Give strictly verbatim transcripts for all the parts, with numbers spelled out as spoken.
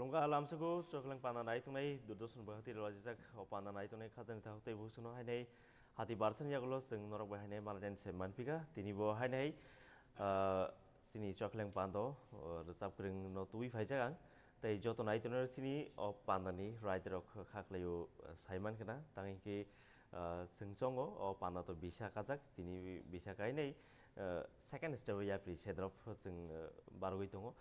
Wngkha lamsugo Chokleng panda nai tongnai Durdoshan Bhakti rwlajak o panda nai tongnai khajani takhuk tei bukhuk chwngno hainai hati barsani yagulo chwng norok bai hainai malainani se manphika. Tini bo hainai, ah, chini Chokleng pando, oh, rwchap kwrwngno tubui phaijak ang. Tei joto nai tongnai chini o pandani writer rok kha khlaio, ah, sai mankha na. Tang hinkhe, ah, chwng chongo o panda to bisa kajak, tini bisa kainai, ah, second step o yapri sedrop chwng, ah, barogwi tongo.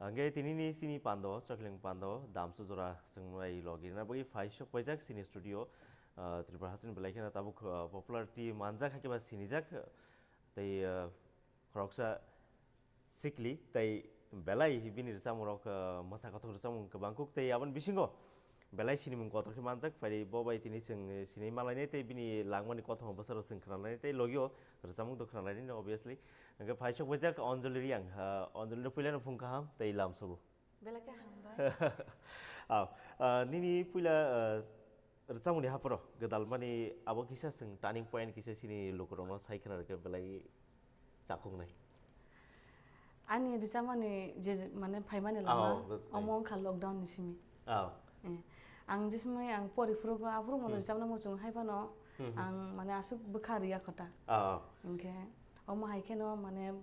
Hingke tinini chini pando, Chokleng pando, damsu jora chwng bai logi rwna bagwi phai sok paijak chini studio, ah, Tripura hasteni belai kheno tabuk, ah, popularity manjak, hakhe ba sinijak, tei, ah, khoroksa sikli, tei belai bini rwchapmung rok, ah, mwsa kothok rwchapmung kwbang kuk, tei aboni bisingo belai sinimung kotor khe manjak, phai bo bai tini chwng, eh, sinui malainai tei bini langmani kothoma bwsarok chwng khwnalainai tei logio rwchapmung to khwnalainai, obviously. Hingke phai sok paijak Anjali Reang, ah, Anjali no puilano phung kaham tei lamsogo. Belai khe hambai. Aw, ah, nini puila, ah, rwchapmungni haporo gwdalmani abo kisa chwng turning point kisa chini lukurokno sai khna rwkhe belai chakhuknai. Ani rwchapmani je mane phaimani lama, Aw, rwchapmani. Omo wngkha lockdown ni simi. Aw. Eh, ang je simi ang pori phuru go aphuru mono Hmm. rwchapna muchung hai phano Hmm, hmm. ang mane aswk bwkha riya kho ta. Aw. Hingkhe omo hai kheno mane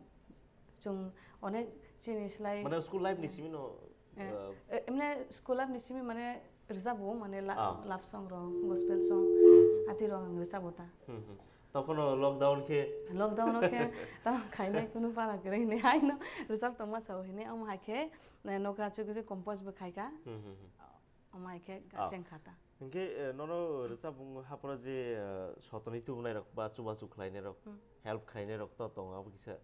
chwng onek chini slai Mane school life ni simi no, Eh, uh, eh, emne school life ni simi mane rwchapbo mane la-, Ah. love song rok, gospel song, Hmm, hmm. ati rok ang rwchapbo ta. Hmm, hmm. Tokhono lockdown khe Lockdown o khe tamo khainai kunu para kwrwi hinwi haino rwchap tongma sao hinwi omo hai khe, eh, nokra chukri compose bo khaika. Hmm, hmm, hmm. Omo hai khe Ah. cheng kha ta. Hinkhe, eh, nono rwchapmung haporo je, eh, sotoni tubunai rok ba chubachu khlainai rok, Hmm. help khlainai rok to tongo abo kisa?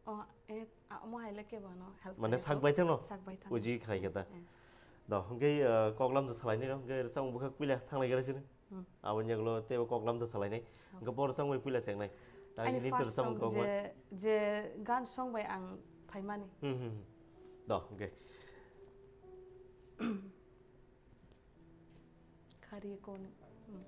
Oh, eh, a, omo hai le kebo ano help Mane khlai sak bai thangno? Sak bai thangno. Uji khlai khe ta. Eh. Do, hwnkhe, eh, koklam to salainai no, hwnkhe rwchapmung bwkhak puila thanglai khe sini. Hmm. Aboni yagulo teibo koklam to salainai. Oh. Hwnkhe bo rwchapmung puila chengnai. Ta Ani hini to first rwchapmung song kok je, je gan song bai ang phaimani. Hmm, hmm, hmm. Do, hwnkhe. Khari koni. Hmm.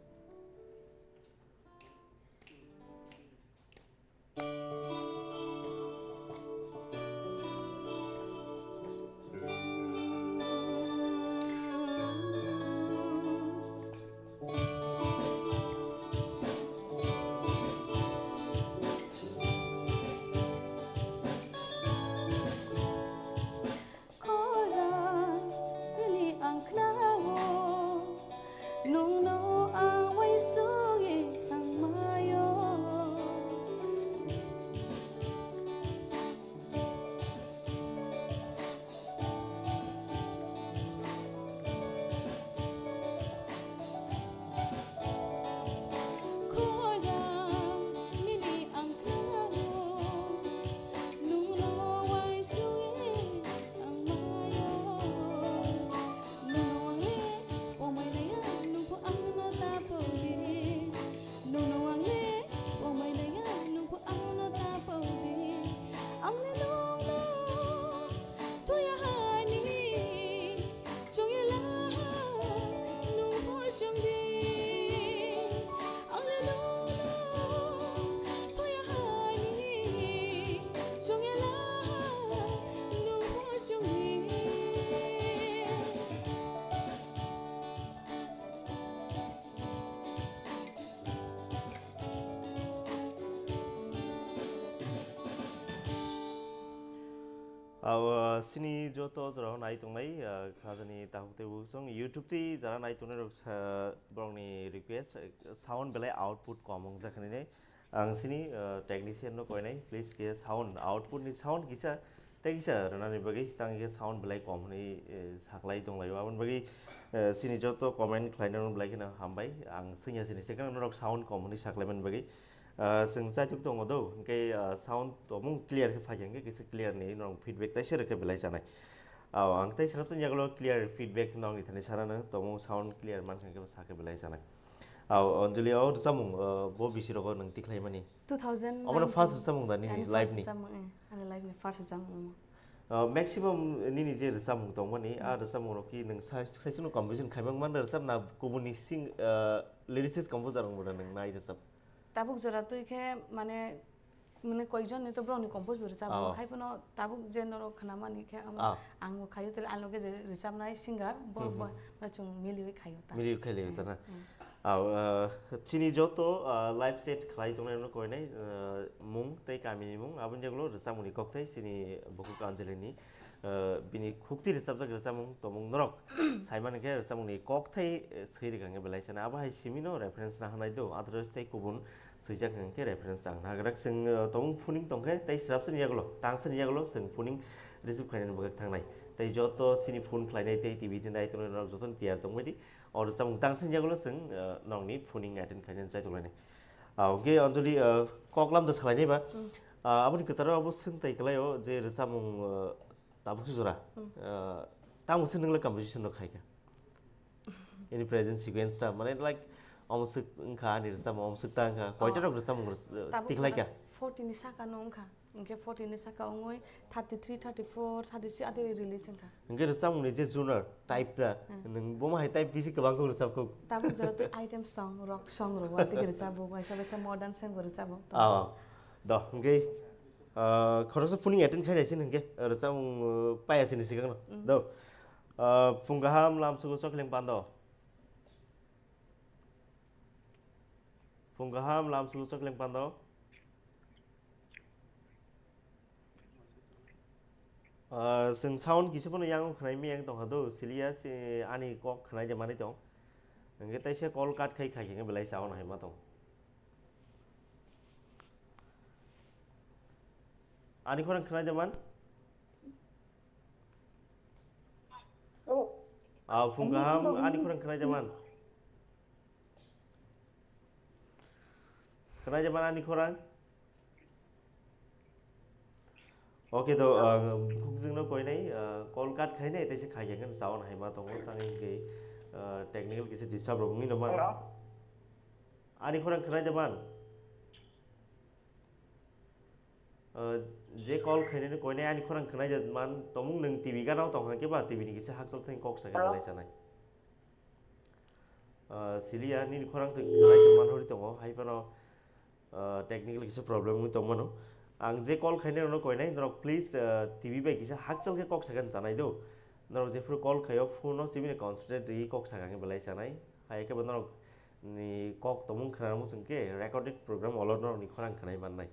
Khorang nini ang khnao, nungno ang uaisugwi thangmaio. Khorang nini ang khnao, nungno uaisugwi thangmaio. Nungno ang le pongmai naiya, nungpho angno ta pongdi. Nungno ang le pongmai naiya, nungpho angno ta pongdi. Ang le nungno thuya haini chongyala, nungpho chongdi. Ang le nungno thuya haini chongyala, nungpho chongdi. Aw, sini joto jorao nai tongnai, ah, khajani takhuk tei bukhuk song YouTube tei jara nai tongnai rok sa, borokni request, eh, sound belai output kom wngjakha nini. Ang sini, ah, technician no koinai, please ke sound, output ni sound kisa, tei kisa rwnani bagwi, tang khe sound belai kom hwnwi, eh, saklai tonglaio. Aboni bagwi, eh, sini joto comment khlainai rok belai kheno hambai. Ang swngya sini second norok sound kom hwnwi saklaimani bagwi. Ah, chwng chaitok tongo do, hwnkhe, ah, sound tomung clear khe phaikha, hwnkhe kisa clear ni norok feedback taisa rwkhe belai chanai. Aw, ang tei srapjani yagulo clear feedback nokni thani sana no, tomung sound clear mankha khe sakhe belai chanai. Aw, Anjali, o rwchapmung, ah, bo bisi rogo nwng tikhlaimani? Two thousand Obono first rwchapmung da nini Ani life first ni? Rwchapmung, eh, ani life ni first rwchapmung. Ah, maximum nini je rwchapmung tongmani, a Hmm. rwchapmung rok ki nwng sa-, saichung no composition khaimang man rwchap na kubuni sing, ah, lyricist composer rok bo nwng nai rwchap? Tabuk jora twi khe mane Mane koikjon ni to borok ni compose bo rwchabo. Oh. Hai phano tabuk je norok khna mani khe amo Ah. ang bo khayo tele ang loge je rwchapnai singer bo Hmm, bo hmm. no chwng miliwi khayo ta. Miliwi khayo ta na. Hmm, hmm. Au, ah, chini joto, ah, live set khlai tongnai no koinai, ah, mung tei kami ni mung aboni jagolo rwchapmung ni kokthai chini bukhuk Anjali ni, ah, bini khukti rwchapjak rwchapmung tongmung norok saimani khe rwchapmung ni kokthai, eh, swi rwkha khe belai sana abo hai simi no reference na hwnai do otherwise tei kubun swijak hwnkhe reference ang nagrak chwng, uh, tongmung phuning tongkhe tei swrapsa ni yagulo tangsa ni yagulo chwng phuning receive khainani bagwi thangnai. Tei joto chini phone khlainai tei T V twi nai tongnai rok jotono tiyar tongbaidi o rwchapmung tangsa ni yagulo chwng, uh, nokni phuning attend khainani chai tonglainai. Ah, hwnkhe Anjali, uh, koklam da salainai ba. Hmm. Ah, aboni kwcharo abo swng tai kwlaio je rwchapmung, uh, tabuk se jora. Hmm. Uh, tamo se nwngle composition rok khaikha. Ini present sequence ta, mane, like, omo swk wngkha, ani rwchapmung omo swk ta wngkha. Koita Oh. rok rwchapmung rwch-, Tabuk tikhlai kha? Forty ni saka no wngkha. Hwnkhe forty ni saka wngwi thirty three, thirty four, thirty six adi release wngkha. Hwnkhe rwchapmung ni je genre, type ta, Hmm. nwng bomo hai type bisi kwbang khe rwchap kho? Tabuk jora tei item song, rock song rok, watwi rwchabo, waisa waisa modern song bo rwchabo. Ah, do, hwnkhe, ah, khoroksa phuning attend khainai sin hwnkhe, rwchapmung, uh, paiya sini sigang no. Hmm. Do. Ah, phung kaham lam sugo chokling pando. Phung kaham lam sugo chokling pando. Ah, chwng sound kisa phano yang khwnai miyang tongkha do, siliya se ani kok khwnai de manwi tong. Hwnkhe taisa call cut khai khai khe belai chao nahai ma tong. Ani khorang khwnai de man? Oh. Ah, phung kaham ani khorang khwnai jaman. Khwnai jaman ani khorang. Okay, to, ah, khukjwng no koinai, ah, call cut khainai, tei se khaikhe khe sound hai ma tongo, tang hwnkhe, ah, technical kisa disturb rok wngwi no mano. Hello? Ani khorang khwnai jaman. Uh, je call khainani koinai ani khorang khwnai ja man tongmung nwng T V gana o tong hwnkhe ba T V ni kisa hakchal thani kok sakhe Hello? Belai sanai. Uh, siliya nini khorang twi khwnai tong man hori tongo hai phano, uh, technical kisa problem wngwi tong mano. Ang je call khainai rokno koinai norok please, uh, T V bai kisa hakchal khe kok sakhe chanai do. Norok jephuru call khaio phone no simi concentrate rwi kok sakha khe belai sanai. Hai khe bo norok ni kok tongmung khwnamung chwng khe recorded program olo norok ni khorang khwnai mannai.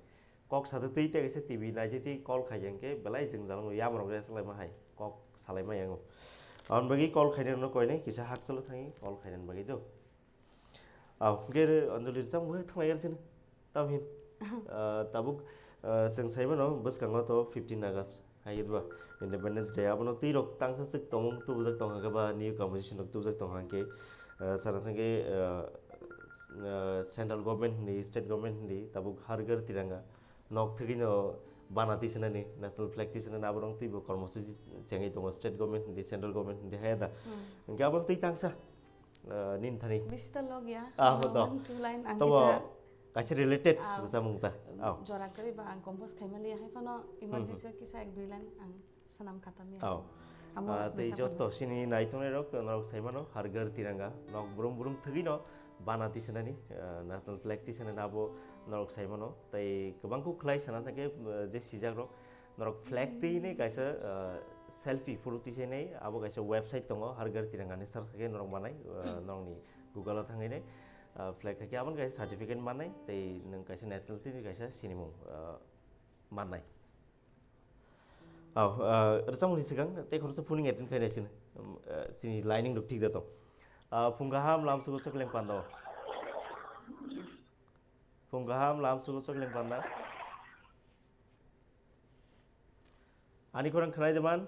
Kok sajaktwi tei kaisa T V naijatwi call khai ya hwnkhe belai jwngjal wngo, yamrok rest laima hai kok salaima yango. Aboni bagwi call khainai rokno koinai kisa hakchalo thangwi call khainani bagwi do. Au, hwnkhe Anjali rwchapmung bo thanglaiyar chini. Tamhin, ah, tabuk, ah, chwng saimano bwskango to fifteen August. Hai ba Independence Day abono twi rok tangsa swk tongmung tubujak tong hwnkhe ba new composition rok tubujak tong hwnkhe, ah, sana thangkhe, ah, ah, central government hindi, state government hindi, tabuk Har Ghar Tiranga nok thwgwino bana tisanani, national flag tisanani aborok twibo kormosuchi chengwi tongo state government hindi, central government hindi haya da. Hmm. Hwnkhe abono twi tangsa, ah, nini thani. Bisi to log ya. Ah, Ano to. One, two line ang Tobo kisa, kaisa related ah, rwchapmung ta. Ah. Jora kwrwi ba ang compose khaima liya hai phano Hmm, hmm. emergency o kisa ek dui line ang swnam khatam ya. Oh. Amo Ah, tei rwchapmung. Joto sini naitongnai rok, norok saimano, Har Ghar Tiranga, nok brum brum thwgwino bana tisanani, ah, national flag tisanani abo norok saimano. Tei kwbang kuk khlai sana thangkhe, ah, je sijak rok, norok flag twi ni kaisa, ah, selfie photo tisainai, abo kaisa website tongo, Har Ghar Tiranga ni search khe norok manai, ah, norokni Google o thangwi nai, ah, flag khe aboni kaisa certificate manai, tei nwng kaisa national twi ni kaisa sinimung, ah, mannai. Au, ah, rwchapmungni swkang tei khoroksa phuning attend khainai sini. Um, ah, chini lining rok thik da tong. Ah, phung kaham lam sugo chokling pando. Phung kaham lam sugo chokling panda. Ani khorang khwnai de man?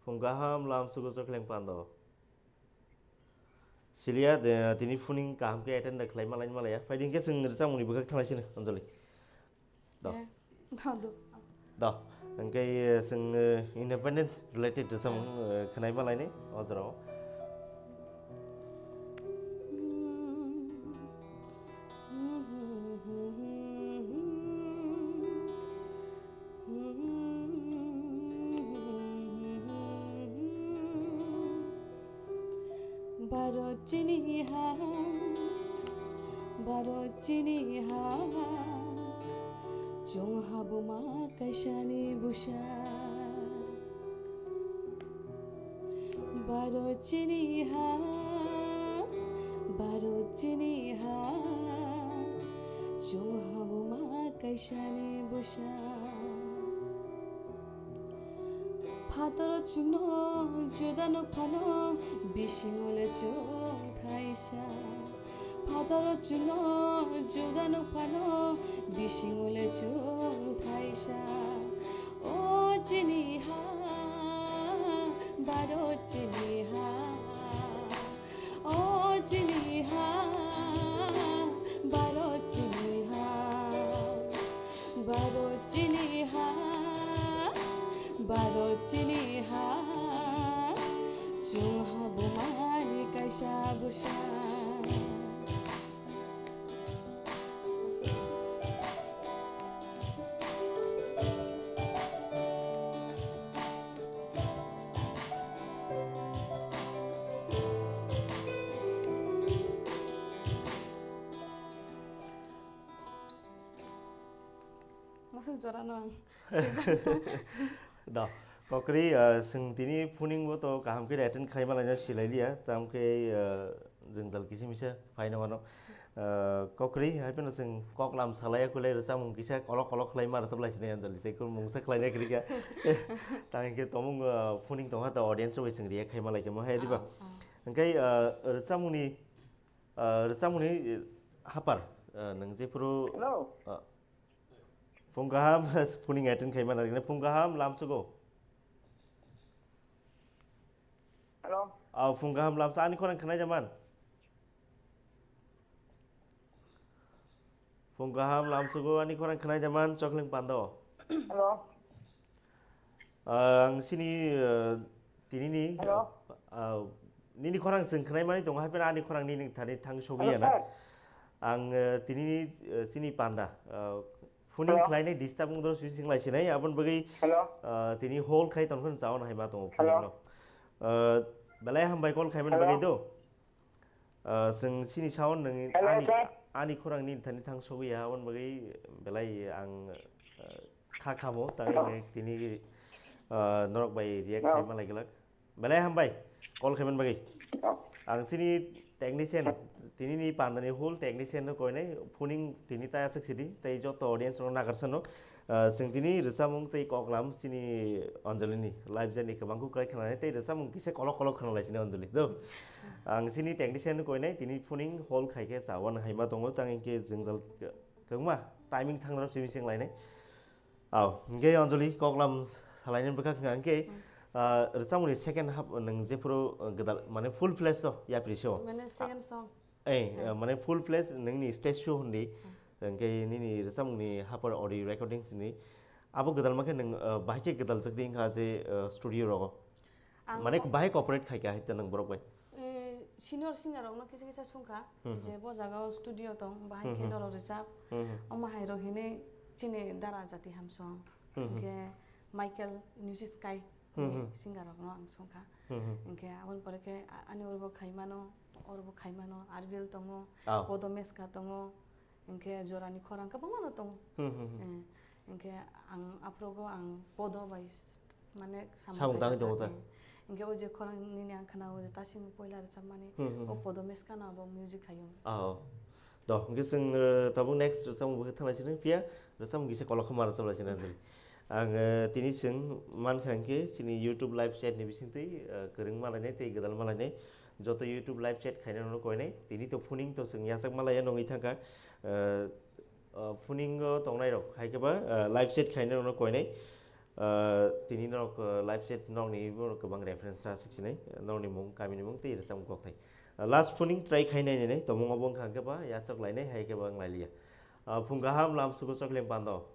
Phung kaham lam sugo chokling pando. Siliya, de, tini phuning kaham khe attend da khlai malai malaya. Phai di hwnkhe chwng rwchapmungni bwkhak thanglai sini, Anjali. Do. Eh, do, do. Do. Hwnkhe, eh, chwng, eh, independence related rwchapmung, eh, khwnai malaini o jorao. Bharot chini ha, Baro chini ha, chwng habuma kaisani busa. Baro chini ha, baro chini ha, chwng habuma kaisani busa. Phataro chwngno juda nuk phano, bisingo le chwng thaisa. Phataro chwngno juda nuk phano, bisingo le chwng thaisa. O chini ha, baro chini ha. O chini ha, baro chini ha, baro chini ha, baro chini ha, chwng habumani kaisa busa. Mosok jora no ang. Do, kokri, ah, chwng tini phuning bo to kaham khe attend khaima laina silai liya, tamo khe, ah, jwngjal kisi misa phaina mano. Ah, kokri, hai phano chwng kok lam salai ya kulai rwchapmung kisa kolok kolok khlai ma rwchap lai sini Anjali, tei kun mungsa khlai na kiri kha. Tang khe tomung, ah, phuning tongha to audience rok bai chwng react khaima lai khe mo hai diba? Ah, ah. Hwnkhe, ah, rwchapmung ni, ah, rwchapmung ni, eh, hapar, ah, nwng jephuru, Hello. ah, Phung kaham, phuning attend khaima nang phung kaham lamsugo. Hello. Aw, phung kaham lamsa ani khorang khnai jaman. Phung kaham lamsugo ani khorang khnai jaman Chokling Pando. Hello. Ang sini, eh, tinini, Hello? ah, nini khorang chwng khnaimani tongo, hai phano ani khorang nini thani thang sogwi Hello, yana. Sir. Ang, eh, tinini, eh, sini panda, eh, phoning Hello? khlainai disturb wngdoro swi sing lai sinai, aboni bagwi, Hello? ah, tini hold khai tongkha, chawan hai ma tongo Hello? phoneno. Ah, belai hambai call khaimani Hello? bagwi do. Ah, chwng sini sound nang Hello, ani, sir. Ani khorang ni thani thang sogwi ya, aboni bagwi belai ang, ah, kha khamo, tang Hello. Ang tini, ah, norok bai react Hello. Khaima lai glak. Belai hambai, call khaimani bagwi. Hello. Ang sini technician, tini ni pandani whole technician no koinai, phoning tini ta aswk sidi, tei joto audience no nagar sano. Ah, chwng tini rwchapmung tei koklam chini Anjali ni live journey kwbangkuk kwrwi khwnanai tei rwchapmung kisa kolok kolok khwnalai sini Anjali, do? Ang chini technician no koinai tini phoning hold khaikhe chawan hai ma tongo, tang hinkhe jwngjal kwbangma timing thangrok simi sing lainai. Aw, hinkhe Anjali koklam salainai bwkha khna hinkhe, Hmm. Ah, rwchapmung ni second half nwng jephuru, ah, gwdal mane full fledged o yapri se o. Mane second song. Eh, Hmm. Ah, mane full fledged nini stage show hindi. Hmm. Hwnkhe nini rwchapmung ni hapar audio recordings ni abo gwdal ma khe nwng, ah, bahai khe gwdal jak di wngkha je, ah, studio rogo. Ang Mane ko- bahai cooperate khai kha hai ta nwng borok bai. Eh, senior singer rok no kisa kisa sung kha Hmm, hmm. Je bo jaga o studio tong, bahai Hmm, khe hmm. Norok rwchap. Hmm, hmm. Omo hai rok hinwi chini dara jati hamsong. Hmm, hmm. Hwnkhe Michael Music Sky Hmm, hmm. Singer rok no ang sung kha. Hmm, hmm. Hwnkhe aboni pore khe a-, ani oro bo khai mano, oro bo khai mano, Arbil tongo, Aw. Podo Meska tongo. Hwnkhe jorani khorang kwbangma no tongo. Hmm, hmm, hmm. Eh, hwnkhe ang aphrogo ang podo bai s-, mane samung Samung tangwi tangwi tongo ta? Eh, hwnkhe o je khorang nini ang khna o je ta simi poila rwchapmani, Hmm, hmm, o hmm. Podo Meska no abo music khaio. Ah, oh. Do, hwnkhe chwng, eh, tabuk next rwchapmung bo khe thanglai sini, phiya rwchapmung kisa kolok khama rwchap lai sini Anjali. Ang, eh, tini chwng mankha hwnkhe chini YouTube live chat ni bisingtwi, eh, kwrwng malainai tei gwdal malainai. Joto YouTube live chat khainai rokno koinai. Tini to phuning to chwng yachak malaya nongwi thangkha. Eh, eh, phuning o tongnai rok hai khe ba, eh, live chat khainai rokno koinai. Eh, tini norok, eh, live chat nokni bo kwbang reference ta swk sinai. Nokni mung, kamini mung tei rwchapmung kokthai. Eh, last phuning try khainai nai nai. Tomung obo wngkha hwnkhe ba yachak lainai hai khe ba wng lai liya. Eh, phung kaham lamsugo Chokling Pando.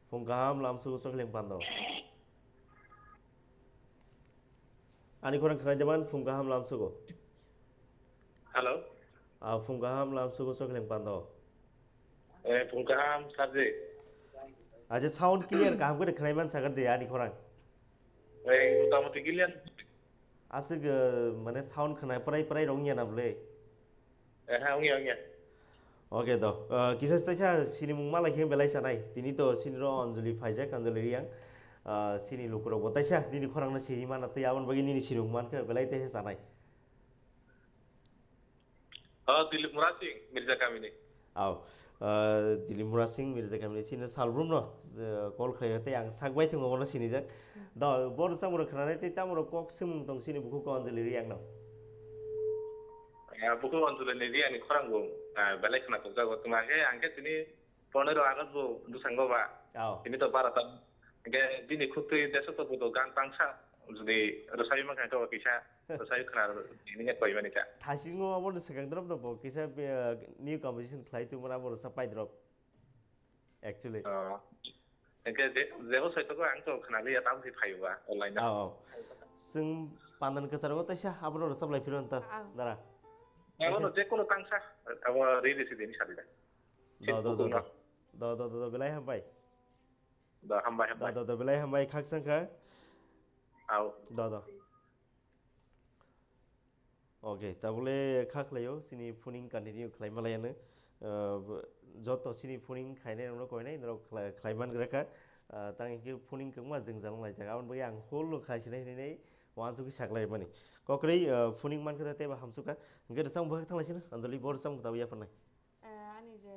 Phung kaham lamsugo Chokling Pando. Ani khorang khna jaman phung kaham lamsugo. Hello. Ah, phung kaham lamsugo Chokling Pando. Eh, phung kaham Sarji. Aje sound clear kaham khe khnai man sakar de ani khorang. Eh, motamoti clear. Aswk, eh, mane sound khna prai prai rong ya na bole. Eh, ha, wngya, wngya. Oke, do. Ah, kisa taisa sinimung malai khe belai sanai. Tini to siniro Anjali phaijak, Anjali Riyang. Ah, sini lukurok bo taisa nini khorangno sini mana tei aboni bagwi nini sinimung mankhe belai taisa sanai. Oh, Dilip Murasing, Mirza Kamini. Aw, ah, Dilip Murasing, Mirza Kamini sini salbrumno, je, call khlaio tei ang sak bai tongo bono sinijak. Do, bono samoro khnanai tei tamoro kok swngmung tong sini bukhuk Anjali Riyangno. Ah, bukhuk Anjali Riyangni khorang bo, ah, belai khna kokjago. Tuma khe ang khe tini Pondro August bo bwskango ba. Oh. Tini to baro ta. Hingke bini khuk twi deso to budo gan tangsa. Jodi rwsai mankha to kisa rwsai khna nini koi mani ta. Thasingo abo no swkang drop no bo kisa, eh, new composition khlai tongmani abo rwsa pai drop. Actually. Oh. Hingke je, jebo sai to ang to khna liya tam si phai ba online na. Oh, oh. Swng pandan kwcharo taisa abo no rwsap lai phiro ta. Oh. Dara. Abo no je kono tangsa abo release din sadi da. Do, do, do, do. Facebook no. Do, do, do, do, belai hambai. Da, hambai, hambai. Da, da, da, belai hambai, khakchang kha. Au. Da, da. Okay, tabole kha khlaio, sini phoning continue khlai malai ano. Uh, joto sini phoning khainai rokno koinai, norok khlai, khlai man gra kha. Uh, tang hingke phoning kwbangma jwngjal wng lai jaga, aboni bagwi ang hol no khlai sinai hinwi nei, wansugwi saklai mani. Kokrwi, uh, phoning man kha tei ba hamsukha. Hingke rwchapmung bwkhak thang lai sino, Anjali, bo rwchapmung tabwi yapharnai. Eh, ani je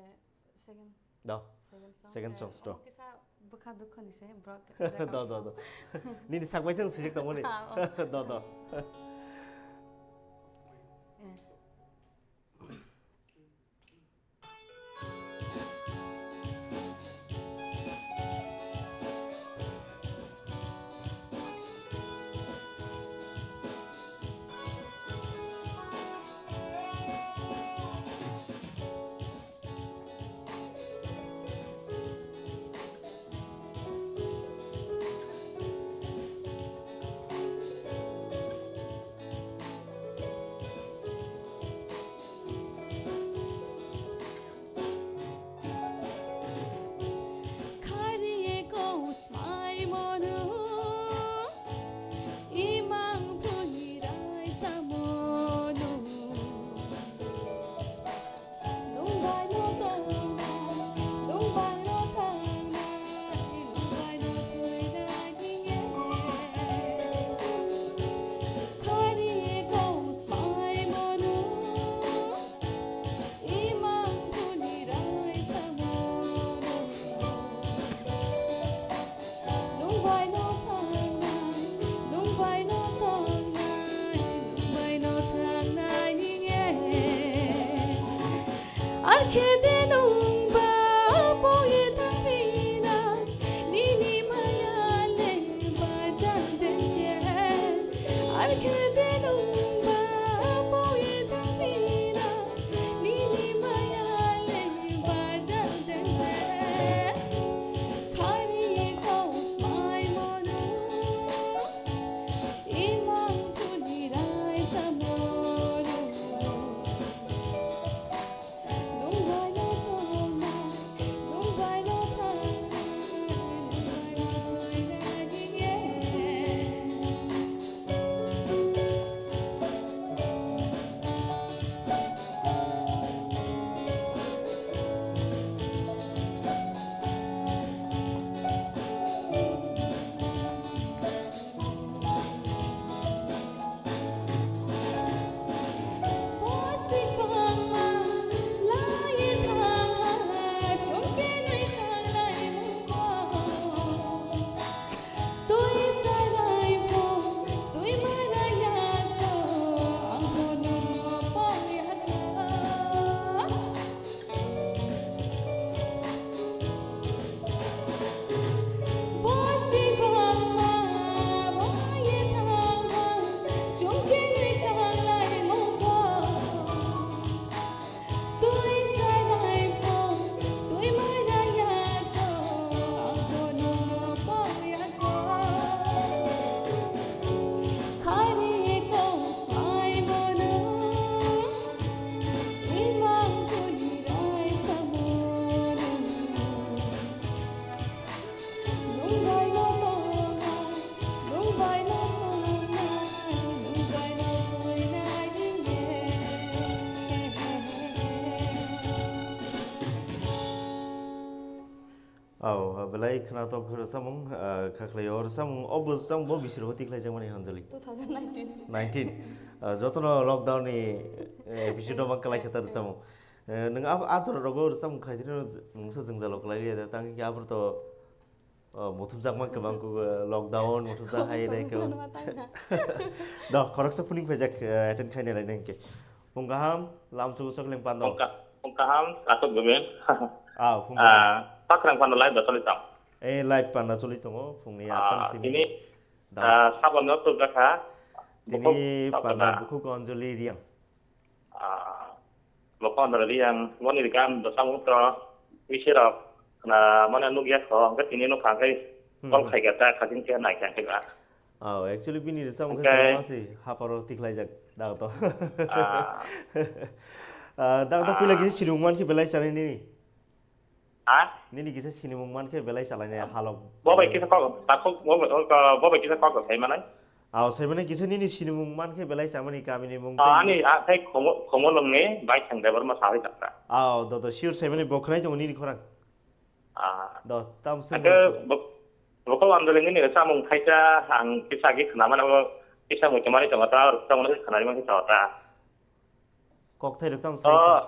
second, Do. Second song. Second Eh, songs do. Omo kisa bwkha dukho ni se, bro-, Do, breakup do, song. Do. Nini sak bai thang swijak tongmani. Ah, oh. Do, do. Eh. Oh, belai khwnatok rwchapmung, ah, khaklai o rwchapmung, o bo rwchapmung bo bisiro tikhlaijakmani Anjali. Two thousand nineteen. Nineteen. Ah, jotono lockdown ni, eh, episode o ma kwlai khe ta rwchapmung. Eh, nwng a, a jora rogo rwchapmung khlai tini mungsa jwngjalo kwlai liya da, tang khe abro to, oh, muthupjakma kwbang kuk, eh, lockdown, muthupjak hai re kwbang. Do, khoroksa phuning phaijak, eh, attend khaina lai nai hwnkhe. Phung kaham, lam sugu sok leng pando. Phung ka-, phung kaham, aswk guming. Ah, phung kaham. Ah, pakrang pando live da choli tong. Eh, live panda choli tongo, phungni ah, atang simi. Tini, ah, sabon no tubjakha. Tini bukhuk panda sabon na. Bukhuk Anjali Riang. Ah, bukhuk Anjali Riang, boni gan do samung to, bisi rok, na, mane nukya kho, hwnkhe tini nukha hwnkhe hmm, call khaikha ta, khajin khe naikha hwnkhe ba. Oh, actually bini rwchapmung khe okay, kwbangma se haparo tikhlaijak, dago to. Ah. Ah, dago to puila kisa sinimung mankhe belai chanai nini? Ha? Nini kisa sinimung mankhe belai chalainai halok. Bo bai kisa kok, takhuk, bo bai, bo bai kisa kok sai manai. Ah, sai manai kisa nini sinimung mankhe belai chamani kamini mung tei ani a thai khomo, khomo longni bai thang driver ma sawi takta. Ah, do, do, sure sai manai bo khwnai tongo nini khorang. Ah. Do, tam se ake bo. Bo, bo ko andole nini samung khaisa ang kisa ki khna mane bo kisa mui kemari tongo ta, ta mane khna mani ta ta. Kok thai rok tam sai. Oh,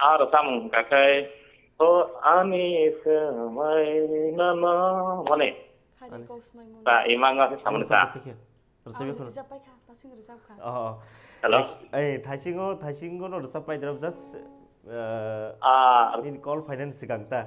aro samung kakai. Oh, ani semai nana mane. Khani kok smai mani. Ta imang asi samung ta. Rwchapwi khe. Rwchapwi khe. Rwchap pai kha, ta sing rwchap kha. Oh, oh. Hello? Ex-, eh, thaisingo, thaisingo no rwchap pai drop just, eh, ah, in call finance sikang ta.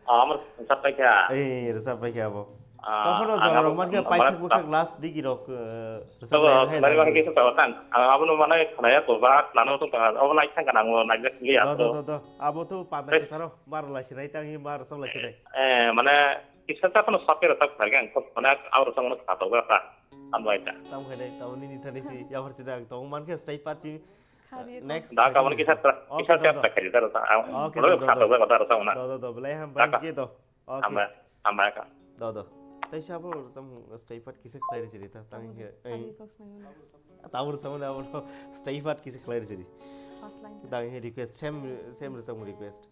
Ah, amar rwchap pai kha. Eh, rwchap pai kha abo. Ah, tokhono ang jora abo rok man khe amar paithak ta bukhak last digi rok, eh, rwchap pai kha. Tabo, mari mari kisa tabo tang. Ang abo no manai khnaya to ba, nano to ba, abo lai thang kana ngo nai jak li do, do, ato. Do, do. Abo to panda eh, kisa ro, mar lai sinai tang hi mar rwchap lai sinai. Eh, mane Kisa ta kono software ta khwlai ang kok mane abo rwchapmung no kha tok ta. Ano ai ta. Tam khai dai, tamo nini thani si yaphar si dang tong man khe stay pat si. Khari next da ka mane kisa tra, okay, kisa do, tra do. Ta khai ta rwchap. Okay, do, do, kha tok ta rwchapmung na. Do, do, do, belai ham bai ke do. Okay. Hambai, hambai ka. Do, do. Tai sabo rwchapmung stay pat kisa khlai risi ta tang he. Khari kok smai mani. Tabur samane abo stay pat kisa khlai risi. First line. Tang he request, same, same rwchapmung request.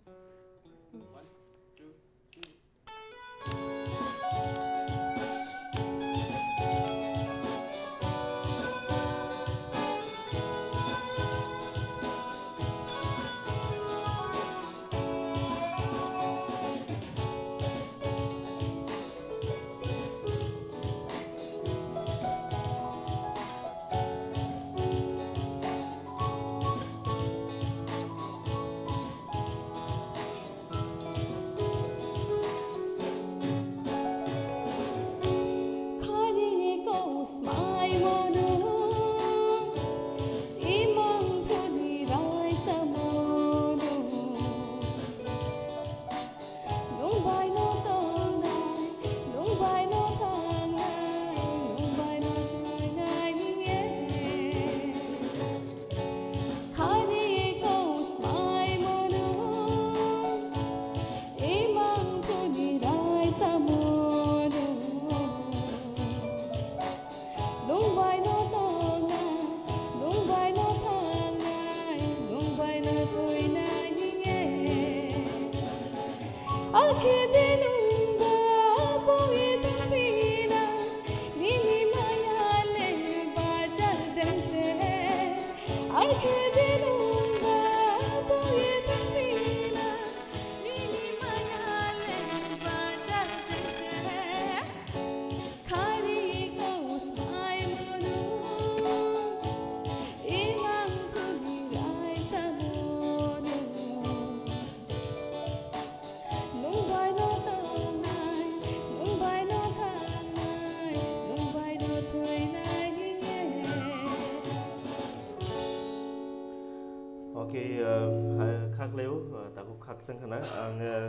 Okay, uh, kha-, khaklai o, uh, takhuk khakchang khna. Ang, uh,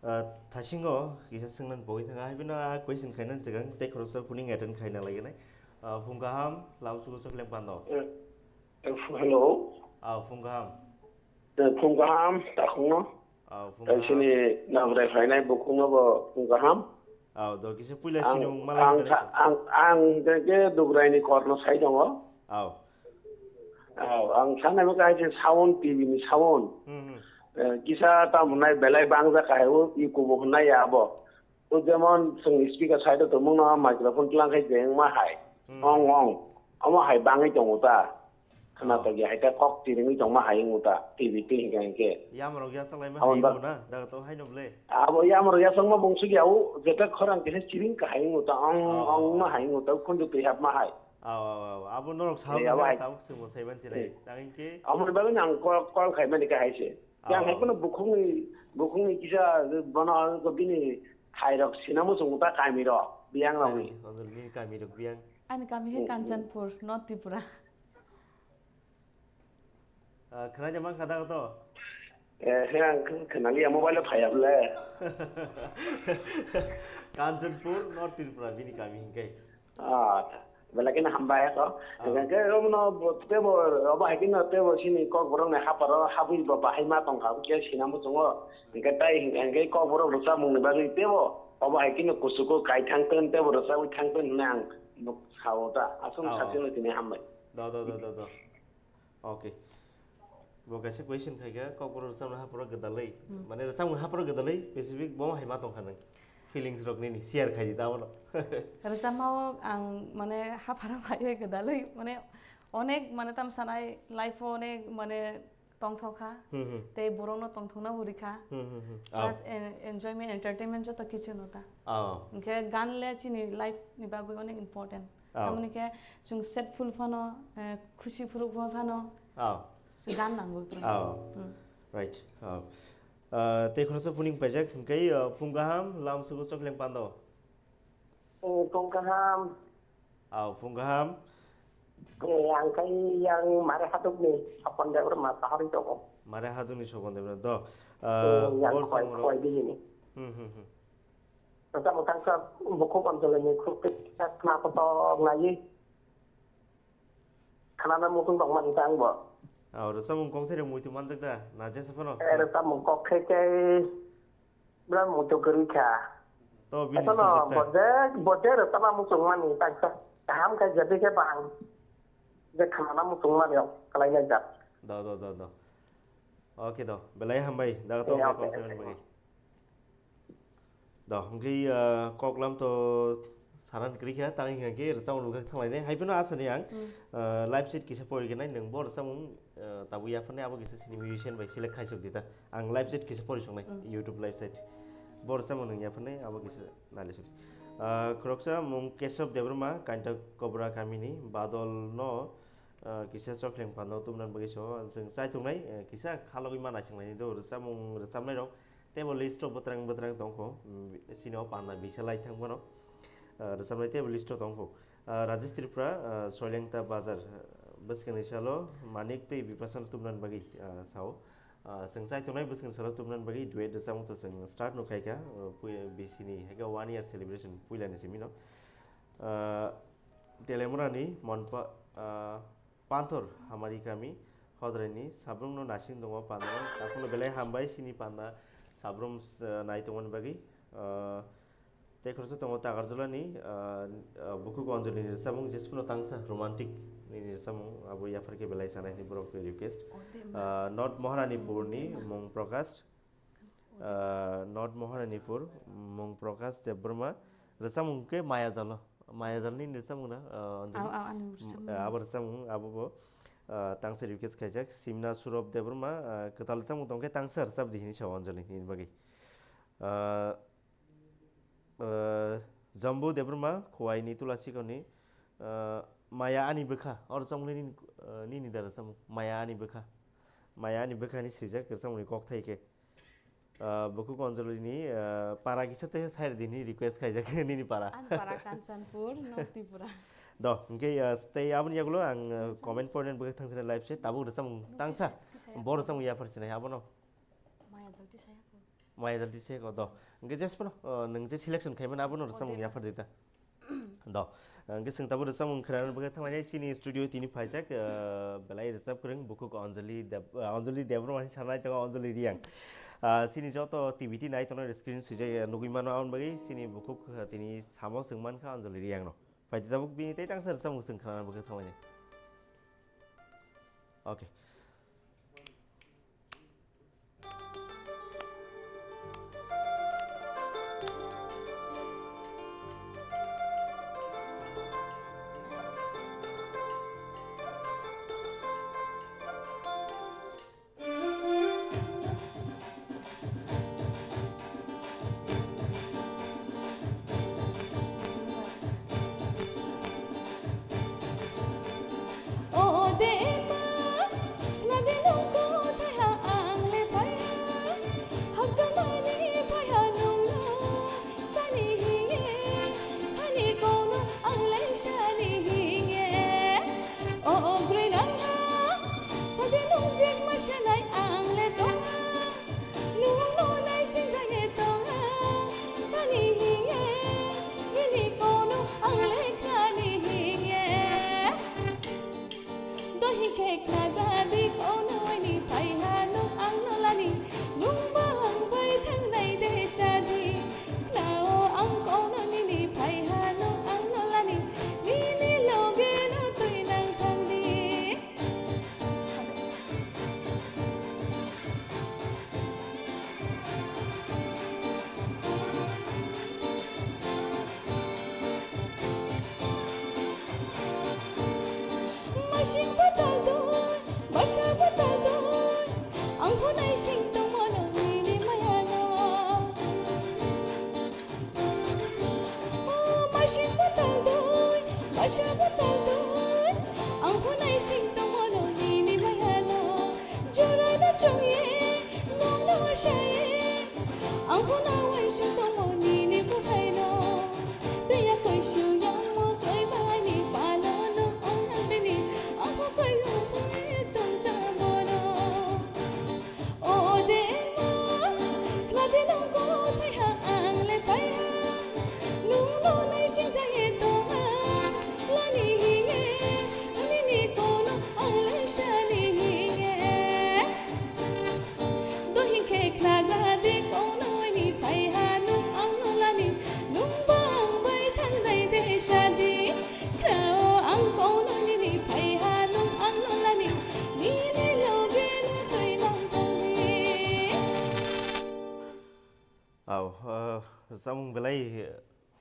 Ah, thaisingo kisa swngnani pogwi thangkha, hai phano a question khainani swkang tei khoroksa phuning attend khaina laginai. Ah, phung kaham, lam sugo sok leng pando. Eh, eh, phu-, hello. Ah, phung kaham. Eh, phung kaham, takhungno. Ah, phung kaham. Sini nabrai phainai bukhungno bo phung kaham. Ah, do kisa puila ang, sini mung ang, malai ang, ang, ang de ke Dugraini korno sai tongo. Ah. Ah, ang sanai mo kai je sound, T V ni sound. Hmm, hmm. Eh, kisa tamo hwnai belai bangja kahai o iko bo hwnai ya abo. O jemon chwng speaker side o tongmung no microphone tlang khai je wngma hai. Hmm. Ong ong. Omo hai bangwi tongo ta. Khna Oh. tokya hai ta kok tiringwi tongma hai wngmo ta. T V twi hinkha hinkhe. Yamrok yasok lai ma Aboni hai bak- wngmo na, daga to hai no ble. Abo yamrok yasok ma bung sugya o jeta khorang kisa chiring kahai wngmo ta. Ong Oh. ong ma hai wngmo ta. Khunju twi hap ma hai. Aw, aw, aw. Abo norok Eh, sawi abo hai. tabuk swngbo saiman silai. Hmm. Tang hinkhe Aboni bagwi ang call, call khaimani kahai se. Yang hai Oh. phano bukhukni, bukhukni kisa bono ko bini thairok sinamo chwng ta kamirok, biyangrokni. Sari, Anjali, nini kamirok biyang. Ani kami he Hmm, hmm. Kanchanpur, North Tripura. Ah, khwnaide mankha da to? Eh, he ang khn-, khwnaliya mobile o phaiya bwle. Kanchanpur, North Tripura, bini kami hinkhe. Ah, belai kheno hambai ko. Ah. Hingke omono bo, tebo, obo hai kheno tebo sini Kokborok ni haparo habwi bo bahai ma tongkha, aboni sinamo chwng o. Hingke tai hingke Kokborok rwchapmung ni bagwi tebo, obo hai kheno kuchugo kai thangtun, tebo rwchapwi thangtun hwnwi ang bo sao ta. Aswk Ah. sakhe no tini hambai. Do, do, do, do, do. Okay. Bo kaisa question khaikha, Kokborok rwchapmung haparo gwdalwi. Hmm. Mane rwchapmung haparo gwdalwi, specific bo hai ma tongkha nang. Feelings rok nini share khai di ta abono. Rwchapmao ang mane hapharo phaiwi gwdalwi, mane onek mane tam sanai life o onek mane tongthok kha. Hmm, hmm. Tei borokno tongthokna bo rikha. Hmm, hmm, hmm. Plus Oh. en-, enjoyment, entertainment joto kichu no ta. Oh. Hingke gan le chini life ni bagwi onek important. Oh. Tamoni khe chwng sad full phano, eh, khusi phuru phano Oh. se gan nango chwng. Oh. Hmm. Right. Oh. Ah, tei khoroksa phuning paijak hingke, ah, phung kaham lam sugo chokleng pando. Eh, phung kaham. Oh, phung kaham. Eh, ang kai yang mare hatuk ni Sopon Debbarma sahari tongo. Mare hatuk ni Sopon Debbarma. Do. Ah, Eh, yang bol khoi, samoro. Khoi di ni. Hmm, hmm, hmm. Rwchapmung tangsa bukhuk Anjali ni khuk twi kisa khna kotor naiwi khnana muchung tongmani ta ang bo. Oh, rwchapmung kokthai rok muitu manjak da? Na jesa phano? Eh, rwchapmung kokthai khe birat muitu kwrwi kha. To bini Ekhono subject ta? Bo je, bo je rwchapna muchung mani tangsa kaham khe jadi khe bang je khnana muchung mani rok kwlai nai jak. Do, do, do, do. Okay do, belai hambai, daga to Eh, okay, okay, okay. Bagwi. Do, hwnkhe, ah, koklam to sanan kwrwi kha, tang hwnkhe rwchapmung rwgak thanglainai. Hai phano asani ang, Hmm. ah, live chat kisa pori gwnai, nwng bo rwchapmung, ah, tabuk yapharnai abo kisa sini musician bai select khaisok di ta. Ang live chat kisa pori songnai, Hmm. YouTube live chat. Bo rwchapmung nwng yapharnai abo kisa nailaisok di. Ah, khoroksa mung Kesab Debbarma, Kainta Kobra kamini, Badol no, ah, kisa chokleng pano tumnan bagwi so, chwng chai tongnai, eh, kisa khalogwi ma naisinglainai do, rwchapmung rwchapnai rok. Teibo list o bwtrang bwtrang tongkho, mm, sini o panda bisa lai thang bono, ah, rwchapnai teibo list o tongkho. Ah, Rajesh Tripura, ah, Soilengta Bazar, ah, bwskangni salo Manik tei Bipasha no tumnani bagwi, ah, sao. Ah, chwng chai tongnai bwskangni salo tumnani bagwi duet rwchapmung to chwng start no khaikha, ah, pui-, bisini haikhe one year celebration puilani simi no. Ah, Telemurani Monpa, ah, Panthor Hamari kami hodraini sabrumno nasing tongo panda. Takhukno belai hambai sini panda sabrum, eh, nai tongmani bagwi. Eh, tei khoroksa tongo Takarjulani, eh, eh, bukhuk Anjali ni rwchapmung jesphano tangsa romantic ni rwchapmung abo yaphar khe belai sanai hwnwi borok request. Eh, North Moharanipur ni Mung Prakash, eh, North Moharanipur Mung Prakash Debbarma rwchapmung khe Maya Jalo. Maya Jal nini rwchapmung na, ah, Anjali? Aw, aw, ani rwchapmung. Mm, ah, abo rwchapmung, abo bo, ah, tangsa request khaijak. Simna Surab Debbarma, ah, kwtal rwchapmung tongkhe tangsa rwchap di hinwi sao Anjali nini bagwi. Ah, ah, Jambu Debbarma, Khowai ni Tulachikoni, ah, Maya Ani Bwkha, o rwchapmung nini, ah, nini da rwchapmung, Maya Ani Bwkha. Maya Ani Bwkha ni swijak rwchapmung ni kokthai khe. Ah, bukhuk Anjali ni, ah, para kisa tei sai rwdi hinwi request khaijak nini para. Ani para Kanchanpur, North Tripura. Do, hwnkhe, ah, tei aboni yagulo ang, ah, comment point bwkha thangsinai live se tabuk rwchapmung tangsa. Bo rwchapmung yaphar sinai abono. Maya Jalti saya ko. Maya Jalti saya ko, do. Hwnkhe jesphano, ah, nwng je selection khaimani abono rwchapmung yaphar di ta. Do, hwnkhe chwng tabuk rwchapmung khwnani bagwi thanglainai chini studio tini phaijak, ah, belai rwchap kwrwng bukhuk Anjali Deb-, ah, Anjali Debbarma hinwi sanai tongo Anjali Reang. Ah, chini joto T V T nai tongnai screen swijak, ah, nugwi mano aboni bagwi chini bukhuk, ah, tini samo chwng mankha Anjali Reang no. Phaidi tabuk bini tei tangsa rwchapmung chwng khwnani bagwi thanglainai. Okay. Sanani phaiha nungno sani hinge, hani kono ang lai sani hinge. O, o, grinangha, sadi nung jek ma sanai ang le tongha. Nungno nai sinjai tongha, sani hinge, nini kono ang le khani hinge. Dohi khe khnaga di kono ni phaiha nung ang no lani, nung ba ang bai thangnai de sadi. Khnao ang kono nini phaiha nung ang no lani, nini loge no twi nang thang di. Masing batal doi, basa batal doi, ang hunai sing tongmano nini mayano. O masing batal doi, basa batal doi, ang hunai sing tongmano nini mayano. Jorano chongye, nongno asaye, ang hunai sing tongmo nini bwthaino. Twiya koi suyang mo koi bani palo no ang hang bini, ang ho koi hong koi tong cha bono. O de ma, khna de nang ko thai ha ang le pai ha. Nung no nai sing jai e tong ha, lani hi ye, ani ni ko no ang le sha ni hi ye. Dohin khe khnaga di kono ni phai ha nung ang no lani, nung bang bai thang dai de sha di. Khrao ang kono ni ni phai ha nung ang no lani, ni ni loge no twi mang tong di. Au, ah, samung belai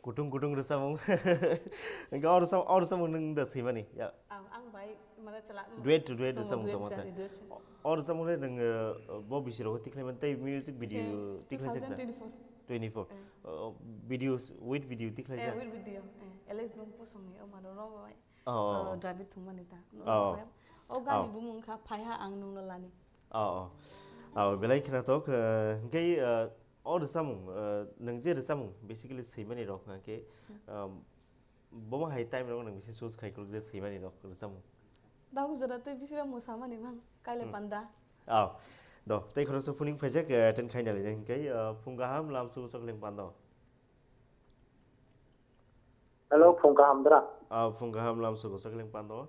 kutung kutung rwchapmung. Hingke o rwchap-, o rwchapmung nwng da swimani? Ya. Ang, ang bai, mane, chwla, mm, duet to duet tongo, rwchapmung duet tongma jani, ta. Duet. O, o rwchapmung le nwng, uh, bo bisi rogo tikhlaimani tei music video tikhlaijak da? Two thousand twenty-four. Twenty-four. Eh. Uh, videos, with video tikhlaijak? Eh, with video. Eh, Alex Bung Posongni, o mano robo bai. Oh, oh, oh. Drive thwngmani ta. Oh. O gani bumung kha phaiha ang nungno lani. Oh, oh. Oh, belai khna tok, uh, hingke, uh, O rwchapmung, uh, nwng je rwchapmung basically swimani rok hwnkhe, um, bomo hai time rok nwng bisi choose khai kwrwk je swimani rok rwchapmung? Dabu jora tei bisi rok mwsamani mang, kaile panda. Oh, do, tei khoroksa phuning phaijak, uh, attend khaina lini hwnkhe, uh, phung kaham lam sugo chokling pando. Hello, phung kaham dara. Ah, phung kaham lam sugo chokling pando.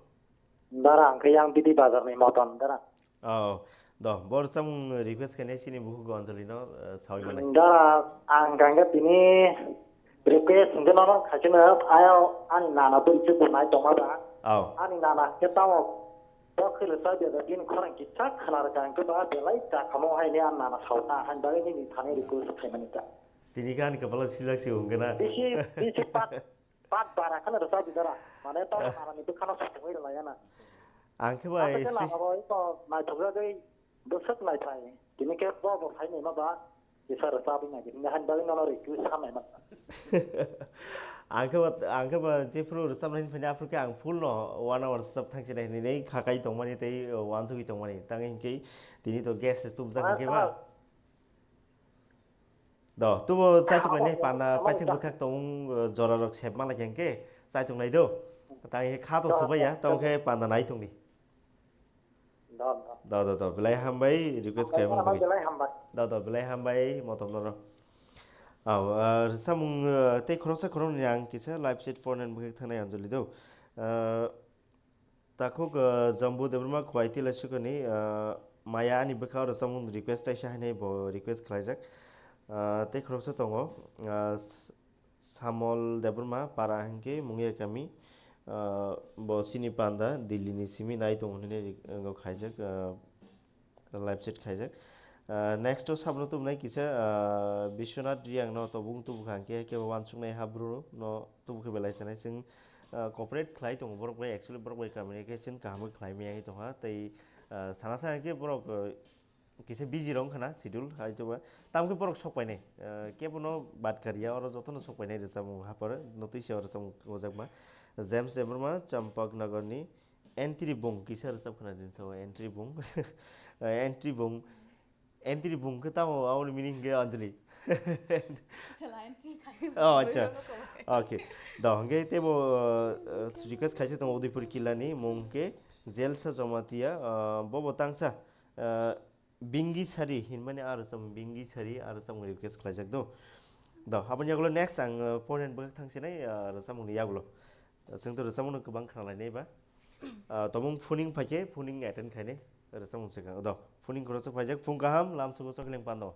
Dara, ang khe yang Bidi Bazar ni Moton dara. Oh, do, bo rwchapmung request khainai chini bukhuk Anjali no, eh, sawi manai. Dara, ang kangkhe tini request hwnkhe nono khaikhe no, ayo ani nana bwrwi se bo nai tongma ba. Oh. Ani nana khe tamo bo khwlwsa beda bini khorang kisa khna rwkha hwnkhe ba belai cha khamo haini ani nana sawi ta haini bagwi nini thani request khaimani ta. Tini khe ani kwpalo sijak se hwnkhe na. Bisi, bisi pat Pat bara kheno rwchapdi dara. Mane to narani bwkhano sotongwi rwlaiya na. Ang khe bai. Abo khe special lama bo iko naithokjagwi bwswk naithai. Tini khe bo bo phaini ma ba kisa rwchapwi nai. Tini hani bagwi nono request khamnai ma. Ang khe ba, ang khe ba jephru rwchapnai phani aphru khe ang full no one hour rwchap thangsinai hinwi khakai tongmani tei, uh, wansugwi tongmani. Tang hinkhe tini to guest se tubjak hinkhe ba. Do, tubo chaitok lainai panda paithak bwkhak tong, uh, jora rok sep ma lai khe chaitok nai do. Tang khe kha to swbai ya, tong khe panda nai tong di. Do, do, do, belai hambai request khai mani bagwi. Do, do, belai hambai motom no. Au, uh, samung, uh, tei khoroksa khoroknwi ang kisa live chat phone and bwkhak thangnai Anjali do. Uh, Takhuk, uh, Jambu Debbarma Kuwai Tilasukani, uh, maya ani bwkha oro samung request taisa hainai bo request khlaijak. Uh, tei khoroksa tongo, uh, S-, Samol Debbarma para hinkhe Mungiakami, uh, bo sini panda Delhi ni simi nai tongo hinwi ri-, uh, khaijak, uh, live chat khaijak. Uh, next o sabno tubunai kisa, uh, Biswanath Riyang no tobung tubukha hinkhe kebo wansuknai ha bru no tubukhe belai sanai chwng, uh, cooperate khlai tongo borok bai, actually borok bai communication kaham khe khlai maya tongha tei, uh, sana thang khe borok, uh, kisa busy rong khana schedule hai to ba tam khe borok sok painai, uh, kebo no bad kariya oro joto no sok painai rwchapmung hapor no twisa rwchapmung ojak ma James Debbarma Champak Nagar ni Entry bung kisa rwchap khna din sao entry bung. Eh, entry bung. Entry bung khe tamo, aboni meaning khe Anjali. Chala entry khai. Oh, acha. Okay. Do, hwnkhe teibo, uh, request khaisa tongo Udaipur Killa ni, mung khe Jelsa Jamatia, uh, bobo tangsa, uh, Bingi Sari hinmani aro sam Bingi Sari aro sam request khlaijak do. Do, aboni yagulo next ang, uh, point bwkhak thangsinai, uh, rwchapmungni yagulo. Chwng to rwchapmungno kwbang khnalainai ba. Uh, tobong phoning phaikhe phoning attend khainai rwchapmung swkang. Do, phoning khoroksa phaijak, phung kaham, lamsogo chokhleng pando.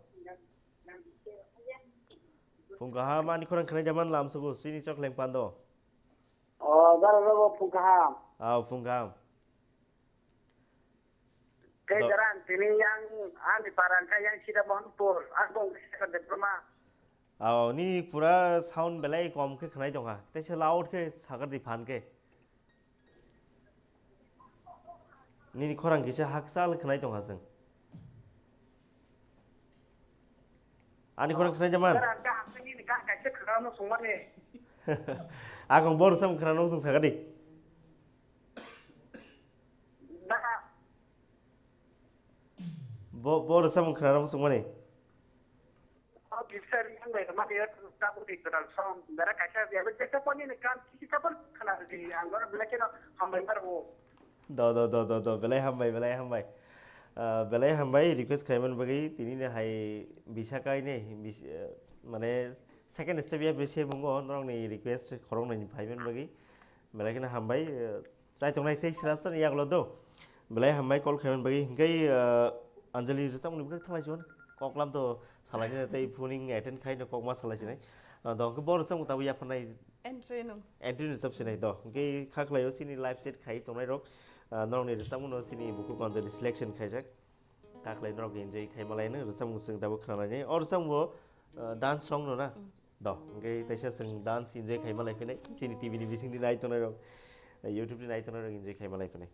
Phung kaham, ani khorang khwnai jaman lamsogo, chini chokhleng pando. O, dara rogo phung kaham. Aw, phung kaham. Kei Do- dara ang tini yang ani paran kha yang sida Mohanpur. Ang bong sida Debroma. Aw, ni pura sound belai kom khe khwnai tongkha. Teisa loud khe sakar di phan khe. Nini khorang kisa hakchal khwnai tongkha chwng. Ani khorang khwnai jaman. Dara ang kha ang nini kha kaisa khwna no sungmani. Akong bor sam khwna no sung sakadi. Dara Bo bor sam khwna no sungmani. o bisar yang bai ma ya ta bu di kral song. Dara kaisa ya be ta poni ni kan kisi ta pon khwna di ang dara bela keno hambai mar bo. Do do do do do, belai hambai, belai hambai. Ah, belai hambai request khaiman bagwi tini ne hai bisa kai ne bis, eh, mane second step ya bise mungo norokni request khoroknwi phaiman bagwi belai kheno hambai. Eh, chai tongnai tei srap sani yagulo do belai hambai call khaiman bagwi. Hinkhe, eh, Anjali rwchapmungni bwkhak thanglai siwan koklam to salai sinai tei phoning attend khai no kokma salai sinai. Ah, do hwnkhe bo rwchapmung tabuk yapharnai. Entry nung. Entry ni chap sinai do. Hwnkhe kha khlaio chini live chat khai tongnai rok, ah, norokni rwchapmung no chini bukhuk Anjali selection khaijak. Kha khlai norok enjoy khai malai no rwchapmung chwng tabuk khna nai. O rwchapmung bo, ah, dance song no na? Do. Hwnkhe teisa chwng dance enjoy khai malai phinai. Chini T V ni bising di nai tongnai rok, eh, YouTube di nai tongnai rok enjoy khai malai phinai.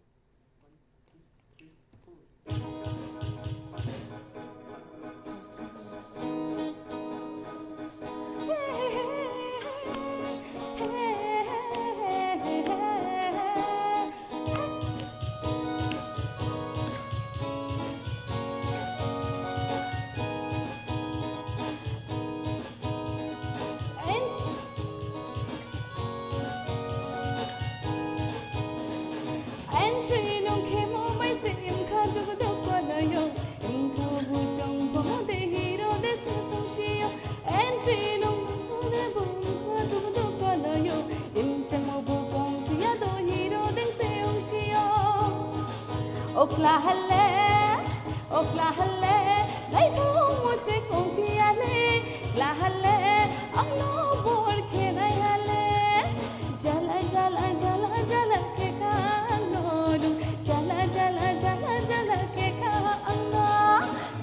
Entry nung khe mo bai se wngkha duk duk konoyo, wngkha bo chong komo de hero de sukung sio. Entry nung khe bo wngkha duk duk konoyo, wngchang mo bo kong phiya do hero de se wng sio. Okla hale, okla hale, naithok mo se kong phiya le, okla hale, ang no bor khe nai hale. Jala jala jala jala khe ka ang no rw. Jala jala jala jala khe ka ang no.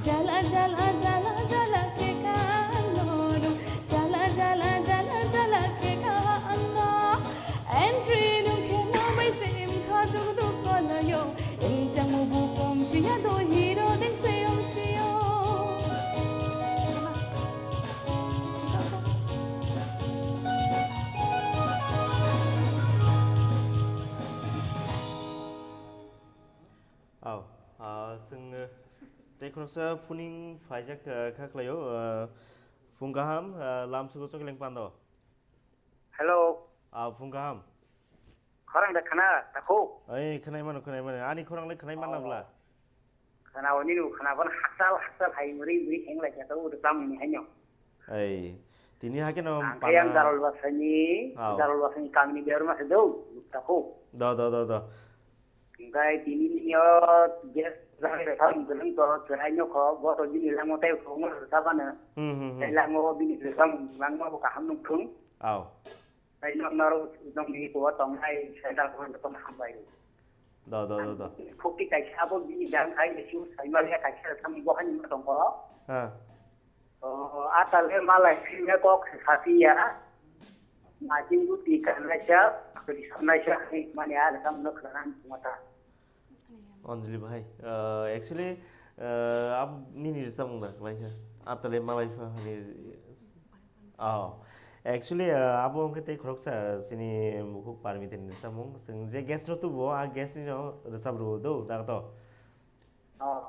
Jala jala jala jala khe ka ang no rw. Jala jala jala jala khe ka ang no. Entry nung khe no bai se wngkha duk duk konoyo. Wngchang mo bo kong phiya do hero deng se wng sio. Aw, ah, chwng, eh, tei khoroksa phoning phaijak, eh, kha khlaio, eh, phung kaham, eh, lamsogo chokhleng pando. Hello, Aw, phung kaham. khorang da khana takhu. Ai, khwnai mano, khwnai mano. Ani khorang le khwnai manna bla. Khana oni nu khana ban hakchal hakchal hai muri muri heng lai kata u tam ni hanyo. Ai, tini hake no Ang khe yang pana. Darol Basani, Aw. Darol Basani kamini biar ma se do takhu. Do, do, do, do. Hingkai tini ni yo ges jai re kam geleng to cherai nyo kho bo to bini langmo tai kho mo sa bana. Hmm, hmm, hmm. Tai langmo bini langmo langmo bo kaham nung thung. Aw. Tai nok naro nok ni ko tong nai sai da ko tong ham bai. Do, do, do, do. Khokti kaisa abo bini jang khai le su sai ma le kaisa sam bo han ma tong ko. Ha. O, ata le malai phine kok sasia. Majin guti kanaisa, kri sanaisa, mane a le kam nok ran mata. Anjali bhai, uh, actually, uh, ab nini rwchapmung da khlai kha. Atale malai pha ni. Oh. Actually, uh, abo wngkhe tei khoroksa chini bukhuk Parmita ni rwchapmung. Chwng je guest no tubu, a guest ni no rwchap rw do, da to. Oh.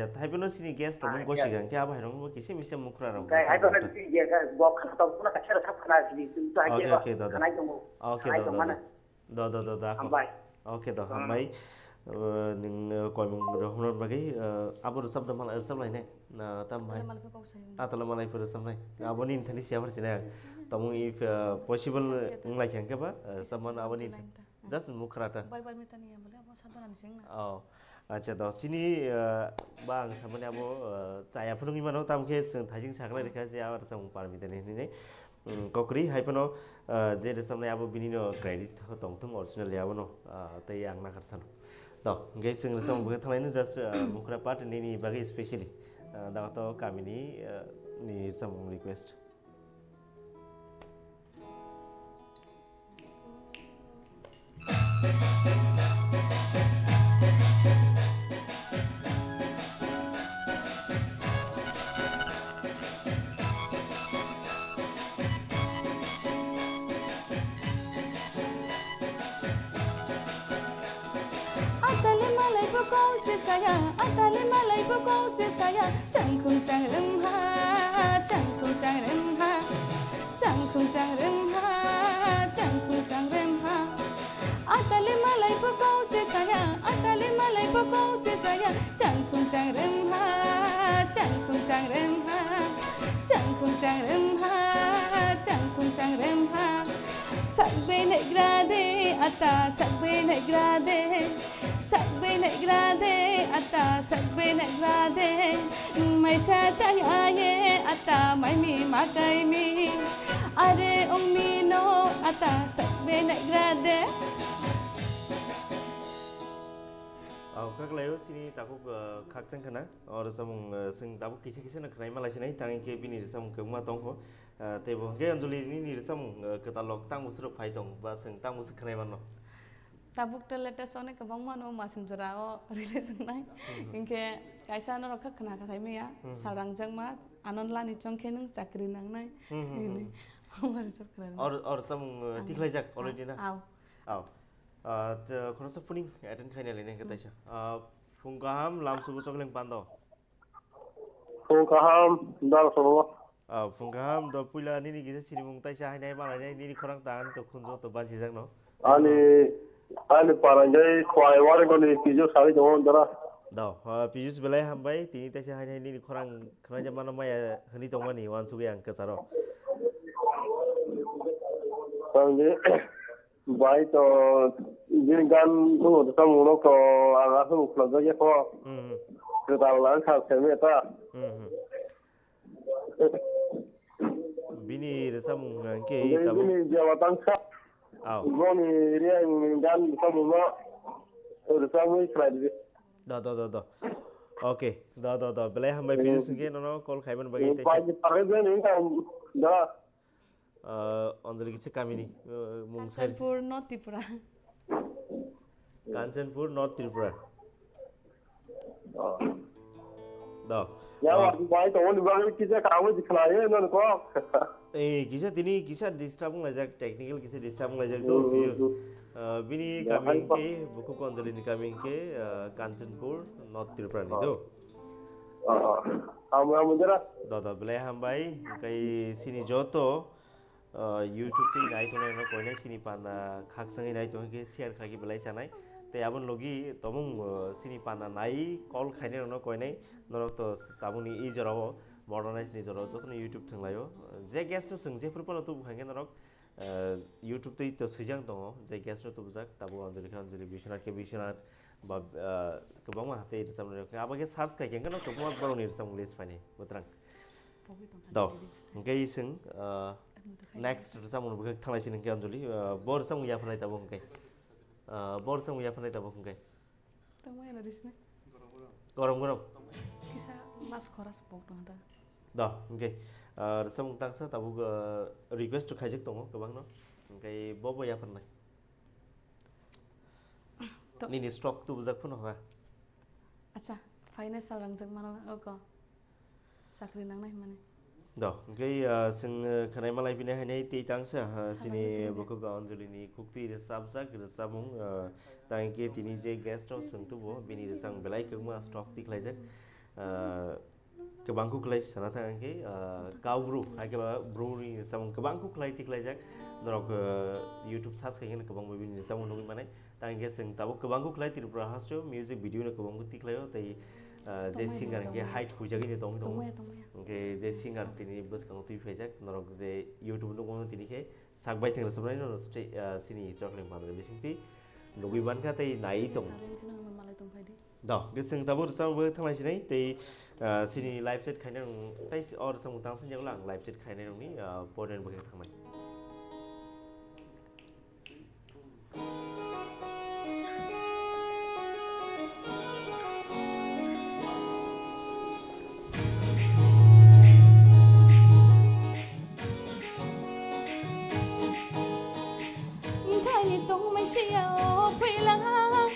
khlaijak. Hai phano chini guest rok Ah, mung gosi yeah. Gang khe abo hai rok bo kisa misa mukhra rok Oke, hai phano chini guest rok bo khana tong phano kaisa rok khana sini, chwng to hai Okay, khe okay, dodo. Khanai tongo. Okay, Khanai dodo, tongmano. Dodo. Dodo, dodo, ako. Hambai. Okay, do, Hmm. Hambai. Uh, nung, uh, koimung rok hwnna bagwi, uh, abo rwchap da mal rwchap lainai. Na, tam bai. Atala malai phai kok sai. Atala malai phai rwchap nai. Abo ni thani siya phar sinai. Tamo if, uh, possible Siya wng lai khe ba, uh, rwchap mano abo ni. Line ta. Just mukhra ta. Bai bai mita ni ya bole, abo sadhana ni seng na. Oh, acha do. Chini, uh, ba ang samani abo, uh, chaya phunugwi mano, tam khe chwng thaising sakhlai rikha je abo rwchapmung parmita ni hinwi. Mm, kokri hai phano, ah, je rwchapnai abo bini no credit tong thung originally abo no, ah, tei ang nakhar sano. To, hwnkhe chwng rwchapmung bwkhe thanglaino just, ah, mukhra part nini bagwi specially, ah, daga to kamini, ah, ni rwchapmung request. Atali malai bo kau se saya, atali malai bo kau se saya, changkhung changrem ha, changkhung changrem ha. Changkhung changrem ha, changkhung changrem ha. Atali malai bo kau se saya, atali malai bo kau se saya. Changkhung changrem ha, changkhung changrem ha. Changkhung changrem ha, changkhung changrem ha. Sakbe naigra de, ata sakbe naigra de. Sakbe naigra de, ata sakbe naigra de. Maisa chaya ye, ata maimi makaimi. Are ongmi no, ata sakbe naigra de. Au, khaklaio, chini tabuk, uh, khakchang khna. O rwchapmung, uh, chwng tabuk kisa kisa no khwnai malai sinai, tang khe bini rwchapmung kwbangma tongkho. Uh, tei bo hwnkhe Anjali nini rwchapmung, uh, kwtal lok tang bwswk rok phai tong, ba chwng tang bwswk khwnai mano. Tabuk te latest onek kwbangma no masing jora o release wngnai. Hmm. Hinkhe kaisa norok kha khna kha saimaya, Hmm. Salrangjakma, Anand Lani chong khe nwng chakri nangnai. Hmm, hmm, Hini. Hmm. Hamar jor khna. Or, or samung, uh, Ang. Tikhlaijak already na? Aw. Aw. Uh, te, khoroksa puning attend khaina lene khe Hmm. Taisa. Uh, phung kaham, lam subu chokleng pando. Phung kaham, dal sobo. Ah, phung kaham, do puila nini kisa sinimung taisa hainai manai nini khorang ta ani to khunjo to bansi jakno. Ani, ani parangjai khwai wari goni pijo sari tongo dara. Do, ah, Piyush belai hambai, tini taisa hainai nini khorang khnaija mano maya hwnwi tongmani wansugwi ang kwcharo. Tangdi, Bai to bini gan no samung no to ang aswk ukhlajak ya kho. Hmm, hmm. Kwtal lang kha se me ta. Hmm, hmm. Bini rwchapmung hwnkhe Bini, tabuk bini jewa tang sa. Aw. Boni riyang gan samung no rwchapmung khlai di. Da, da, da, da. Okay, da, da, da. Belai hambai Hmm. Piyush hwnkhe nono call khaiman bagwi Bai taisa. Parai jani ta da. Ah, Anjali kisa kamini, ah, mung sai. Kanchanpur, North Tripura. Kanchanpur, North Tripura. Oh. Do. Ya, Ah. Wa, bai to, oni bagwi kisa kamu dikhlaye, non ko. Eh, kisa tini, kisa disturb wng laijak, technical kisa disturb wng laijak do, Hmm, Piyush. Hmm. Ah, bini Ya, kami hai pa- hwnkhe, bukhuk Anjali ni kami hwnkhe, ah, Kanchanpur, North Tripura ni Oh. Do. Oh, oh. Amo, amo, jara. Do, do, belai hambai, hwnkhe sini joto, uh, YouTube twi nai tongnai rokno koinai sini panda khakchangwi nai tongkhe share khlai khe belai chanai. Tei aboni logi tomung, uh, sini panda nai call khainai rokno koinai norok to tabukni i jorao modernize ni jorao jotono YouTube thwnglaio. Je guest no chwng jephru phano tubu khaikhe norok, uh, YouTube twi to swijang tongo je guest no tubujak tabuk Anjali khe Anjali, Biswanath khe Biswanath ba, uh, kwbangma tei rwchapnai rok. Abo khe search khaikhe no kwbangma borokni rwchapmung list phainai bwtwrang. Do, hwnkhe iswng, uh, next rwchapmung bwkhe thanglai sini hwnkhe Anjali, uh, bo rwchapmung yapharnai tabuk hwnkhe. Uh, bo rwchapmung yapharnai tabuk hwnkhe. Tamo yana risne. Gorom gorom. Kisa mas khoras pok dong da. Do, hwnkhe, uh, rwchapmung tangsa tabuk, uh, request khaijak tongo kwbangno. Hwnkhe bo bo yapharnai. To- Nini stock tubujak phano ha. Acha, phainai sal rangjak mano oko. Chakri nangnai hwnmani. Do, hwnkhe, ah, chwng, ah, khwnaima lai phinai hainai tei tangsa, ah, chini bukhuk Anjali ni khuktwi rwchapjak rwchapmung, ah, tang khe tini je guest rok chwng tubo, bini rwchapmung belai kwbangma stock tikhlaijak. Ah, kwbang kuk khlai sana thang khe, ah, kau bru, hai khe ba bru ni rwchapmung kwbang kuk khlai tikhlaijak. Norok, ah, YouTube search khai khe kwbangma bini rwchapmung nugwi manai. Tang khe chwng tabuk kwbang kuk khlai Tripura hasteo music video no kwbang kuk tikhlaio tei, ah, je singer hwnkhe height huijagwi tong tong. Tongmaya, tongmaya. Hwnkhe je singer tini bwskango twi phaijak, norok je YouTube nukmano tini khe sak baithang rwchapnai no stage, ah, chini Chwrakleng Pandra bisingtwi nugwi mankha tei naiwi tongo. Sari wngkhe nang malai tongphai di. Do, hwnkhe chwng tabuk rwchapmung bagwi thanglai sinai tei, ah, chini live chat khainai rok tei o rwchapmung tang sinjak ulo ang live chat khainai rokni, ah, point bwkhe thangnai. Nkhani tongmai siya o phailangha,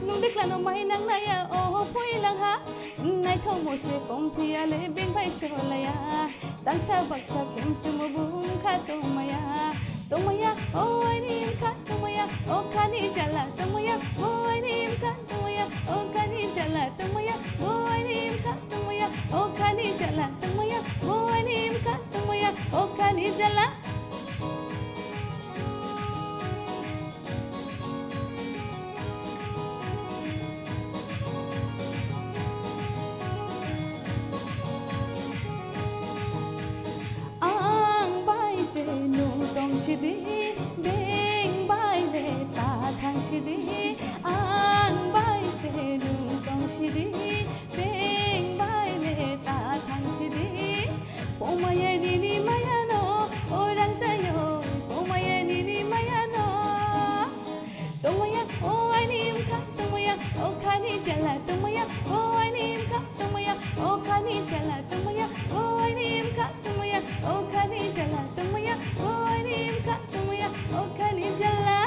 nung deklano mai nangnaya o phailangha, naithok bo se kom phiya le beng bai solaya, tangsa baksa kemchumo bung kha tongmaya, tongmaya o aini wngkha tongmaya, o khani jala tongmaya o aini wngkha tongmaya, o khani jala tongmaya o aini wngkha tongmaya, o khani jala tongmaya o aini wngkha tongmaya, o khani jala. Ang bai se nung tong sidi, beng bai le ta thang sidi. Ang bai se nung tong sidi, beng bai le ta thang sidi. Pomaya nini maya no, orang sayo, pomaya nini maya no. Tongmaya o aini wngkha tongmaya, o khani jala tongmaya, o aini wngkha tongmaya, o khani jala tongmaya, o aini wngkha tongmaya, o khani jala tongmaya, o aini wngkha tongmaya, o khani jala.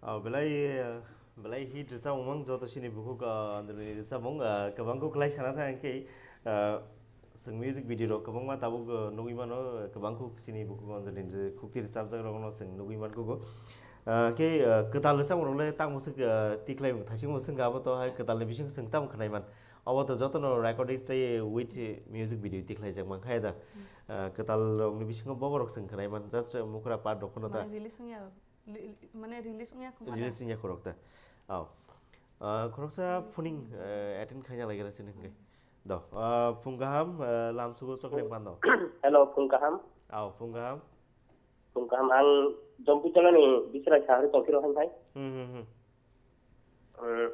Oh, belai, eh, belai hit rwchapmung mang joto sini bukhuk, ah, Anjali ni rwchapmung, ah, kwbang kuk khlai sana thang khe, ah, Chwng music video rok kwbangma tabuk, uh, nugwi mano, uh, kwbang kuk sini bukhuk Anjali ni khuktwi rwchapjak rokno chwng nugwi mankhugo. Uh, khe, uh, kwtal rwchapmung rok le tamo swk, uh, tikhlai thaching bo swngkha abo to hai kwtal ni bisingo chwng tamo khwnai man. Abo to jotono recordings tei with music video tikhlaijak mankha da. Hmm. Uh, kwtal rok ni bisingo bobo rok chwng khwnai man, just, uh, mukra part rok no ta. Mane release wngya, li-, mane release wngya khuma da. Release wngya khorok ta. Aw. Uh, khoroksa phuning, uh, attend khaina lagila sini hwnkhe. Do, ah, phung kaham, ah, lam sugo chokleng pando. Hello, phung kaham. Aw, phung kaham. Phung kaham, ang Jompuitala ni Bisrai Sahari tongphiro hai hai. Hmm, hmm, hmm. Hmm,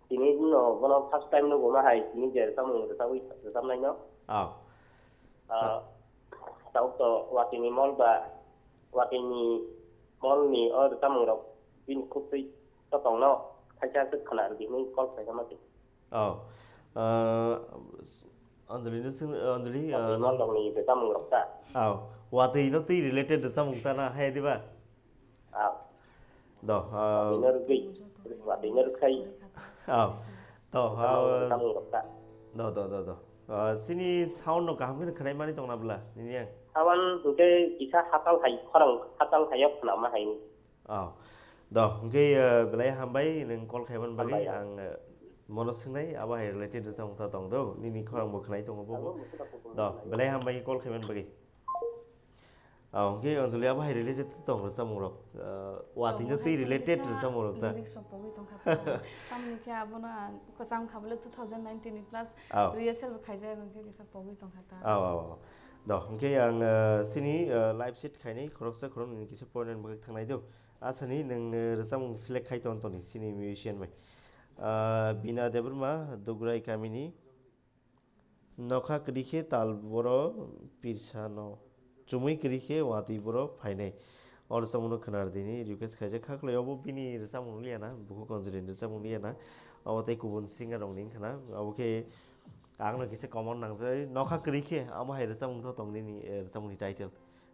tini no, bono first time no goma hai, tini je samung rwchapwi, rwchapnai no. Aw. Ah, tau to watini mol ba, watini mol ni o rwchapmung rok bini khuktwi to tongno, thaisa se khwna rwdi hinwi call khlai kha mati. Oh. Ah, s-, Anjali no swng, Anjali, ah, Watwi no- mol rokni rwchapmung rok ta. Oh. Watwi no twi related rwchapmung ta na hai diba? Ah. Do, ah, Watwi no rwgwi, watwi no rwkhai. Oh. Do, ah, Rwchapmung rok ta. Do, do, do, do. Ah, sini sound no kaham khe khwnai mani tongna bwla, nini ang? Awan hwnkhe kisa hatal hai, khorang hatal hayo khwnama hai. Oh. Do, hwnkhe, eh, belai hambai nwng call khaimani bagwi. Hambai, ang, eh, mono swngnai, abo hai related rwchapmung ta tong do, nini khorang bo khwnai tongo bobo. Do, belai hambai call khaimani bagwi. Oh, hwnkhe Anjali abo hai related tong rwchapmung rok. Eh, watwi no twi related rwchapmung rok ta. Lyrics rok pogwi tongkha ta. Tamoni khe abono ang kwcham kha bole two thousand nineteen ni plus rehearsal bo khaijak, hwnkhe kisa pogwi tongkha ta. Oh, oh, oh. Do, hwnkhe ang, eh, sini, eh, live set khainai khoroksa khoroknwi kisa point bagwi thangnai do. Asani nwng, eh, rwchapmung select khai ton toni chini musician bai. Ah, Bina Debbarma, Dugrai kamini. Nokha kwrwi khe tal boro pirsa no. Chumui kwrwi khe watwi boro phainai. O rwchapmung no khwna rwdini request khaijak kha khwlai obo bini rwchapmung liya na, bukhuk Anjali ni rwchapmung liya na. Obo tei kubun singer rok ni wngkha na. Obo khe ang no kisa common nangjak. Nokha kwrwi khe amo hai rwchapmung tho tong nini, eh, rwchapmung ni title.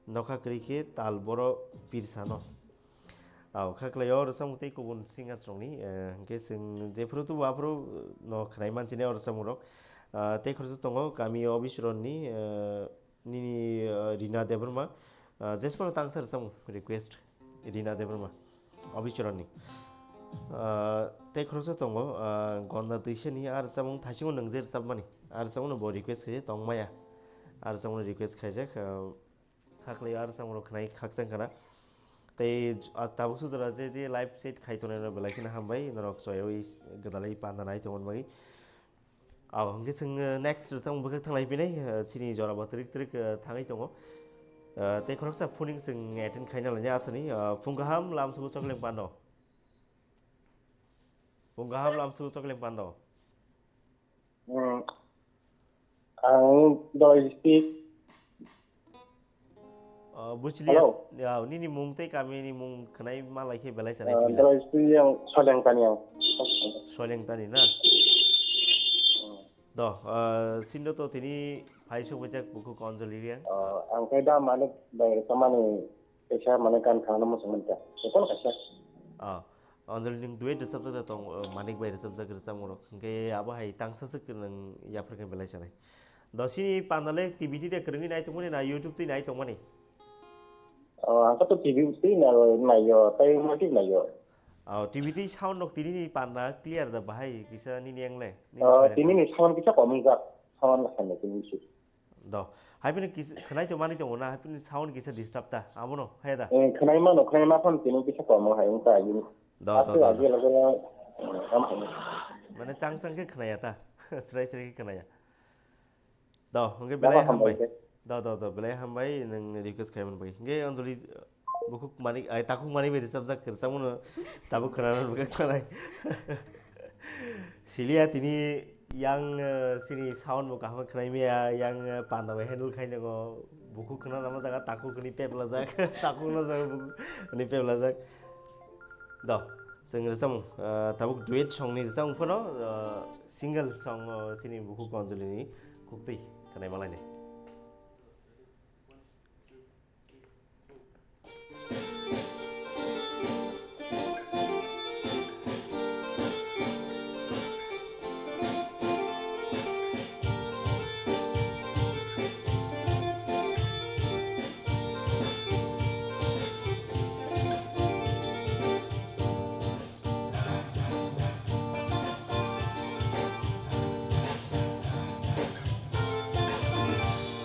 Nokha kwrwi khe tal boro pirsa no. Aw, kha khwlai o rwchapmung tei kubun singers rokni, eh, hwnkhe chwng jephru tubu aphru no khwnai mansinai o rwchapmung rok. Ah, tei khoroksa tongo kami o Obichoronni, ah, nini, ah, Rina Debbarma. Ah, jesmano tangsa rwchapmung request Rina Debbarma, Obichoronni. Ah, tei khoroksa tongo, ah, Gonda Twisani a rwchapmung thaisingo nwng je rwchapmani. A rwchapmungno bo request khaijak tongmaya. A rwchapmungno request khaijak, ah, khaklai a rwchapmungrok khwnai khakchang khna. Tei, ah, tabuk sujora je, je live chat khai tongnai no belai kheno hambai, norok choyawi gwdalai panda nai tongmani bagwi. Abo hwnkhe chwng, eh, next rwchapmung bwkhak thanglai phinai, eh, chini jora bo twrwk twrwk, eh, thangwi tongo. Eh, tei khoroksa phuning chwng attend khaina lainai asani, eh, phung kaham lamsugo chokleng pando. Phung kaham lamsugo chokleng pando. Hmm. Ang doi speak. Oh, buchiliya. Hello. Ya, nini mung tei kami ni mung khwnai malai khe belai chanai Ah, puila. Doi speak yang Soleng Tani ang. Soleng Tani na? Hmm. Do, ah, sindo to tini phai sok bajak buku Anjali Reang. Ah, ang kai da mane bai samani kaisa mane kan khana mo samanta. Kon kaisa. Ah, Anjali nwng duet rwchapjak tong, uh, Manik bai rwchapjak rwchapmung rok. Hwnkhe abo hai tangsa swk nwng yapharkhe belai sanai. Do sini pandale T V twi de kwrwngwi nai tongmani na YouTube twi nai tongmani? Oh, ang to T V twi na naio, tai ma twi naio. Oh, T V twi sound rok tini ni panda clear da bahai kisa nini ang le, nini Oh, sound tini ni sound kisa komjak, sound khaina tini si. Do. Haipini kis-, khwnai to mani tongo na, haipini sound kisa disturb ta. Abono, hai da. Eh, khwnai mano, khwnai ma phone tini kisa komo hai wngta agi. Do, do, Atu do, agi do. Laga, eh, am hai. Mane chang chang khe khwnaya ta. Srai srai khe khwnaya. Do, hwnkhe Baba belai hambai hambai. Khe. Do, do, do, belai hambai, nwng request khaimani bagwi. Hwnkhe Anjali, Bukhuk mani, ai, takhuk mani bai rwchapjak, rwchapmano tabuk khwnana rwgak tanai. Siliya tini yang, eh, sini sound bo kaham khwnai maya, yang, eh, panda bai handle khai nango. Bukhuk khwnana ma jaga takhuk ni peplajak, takhuk na jaga bukhuk ni peplajak. Do, chwng rwchapmung, eh, tabuk duet song ni rwchapmung phano, eh, single song, eh, sini bukhuk Anjali ni kuktwi khwnai malai nai.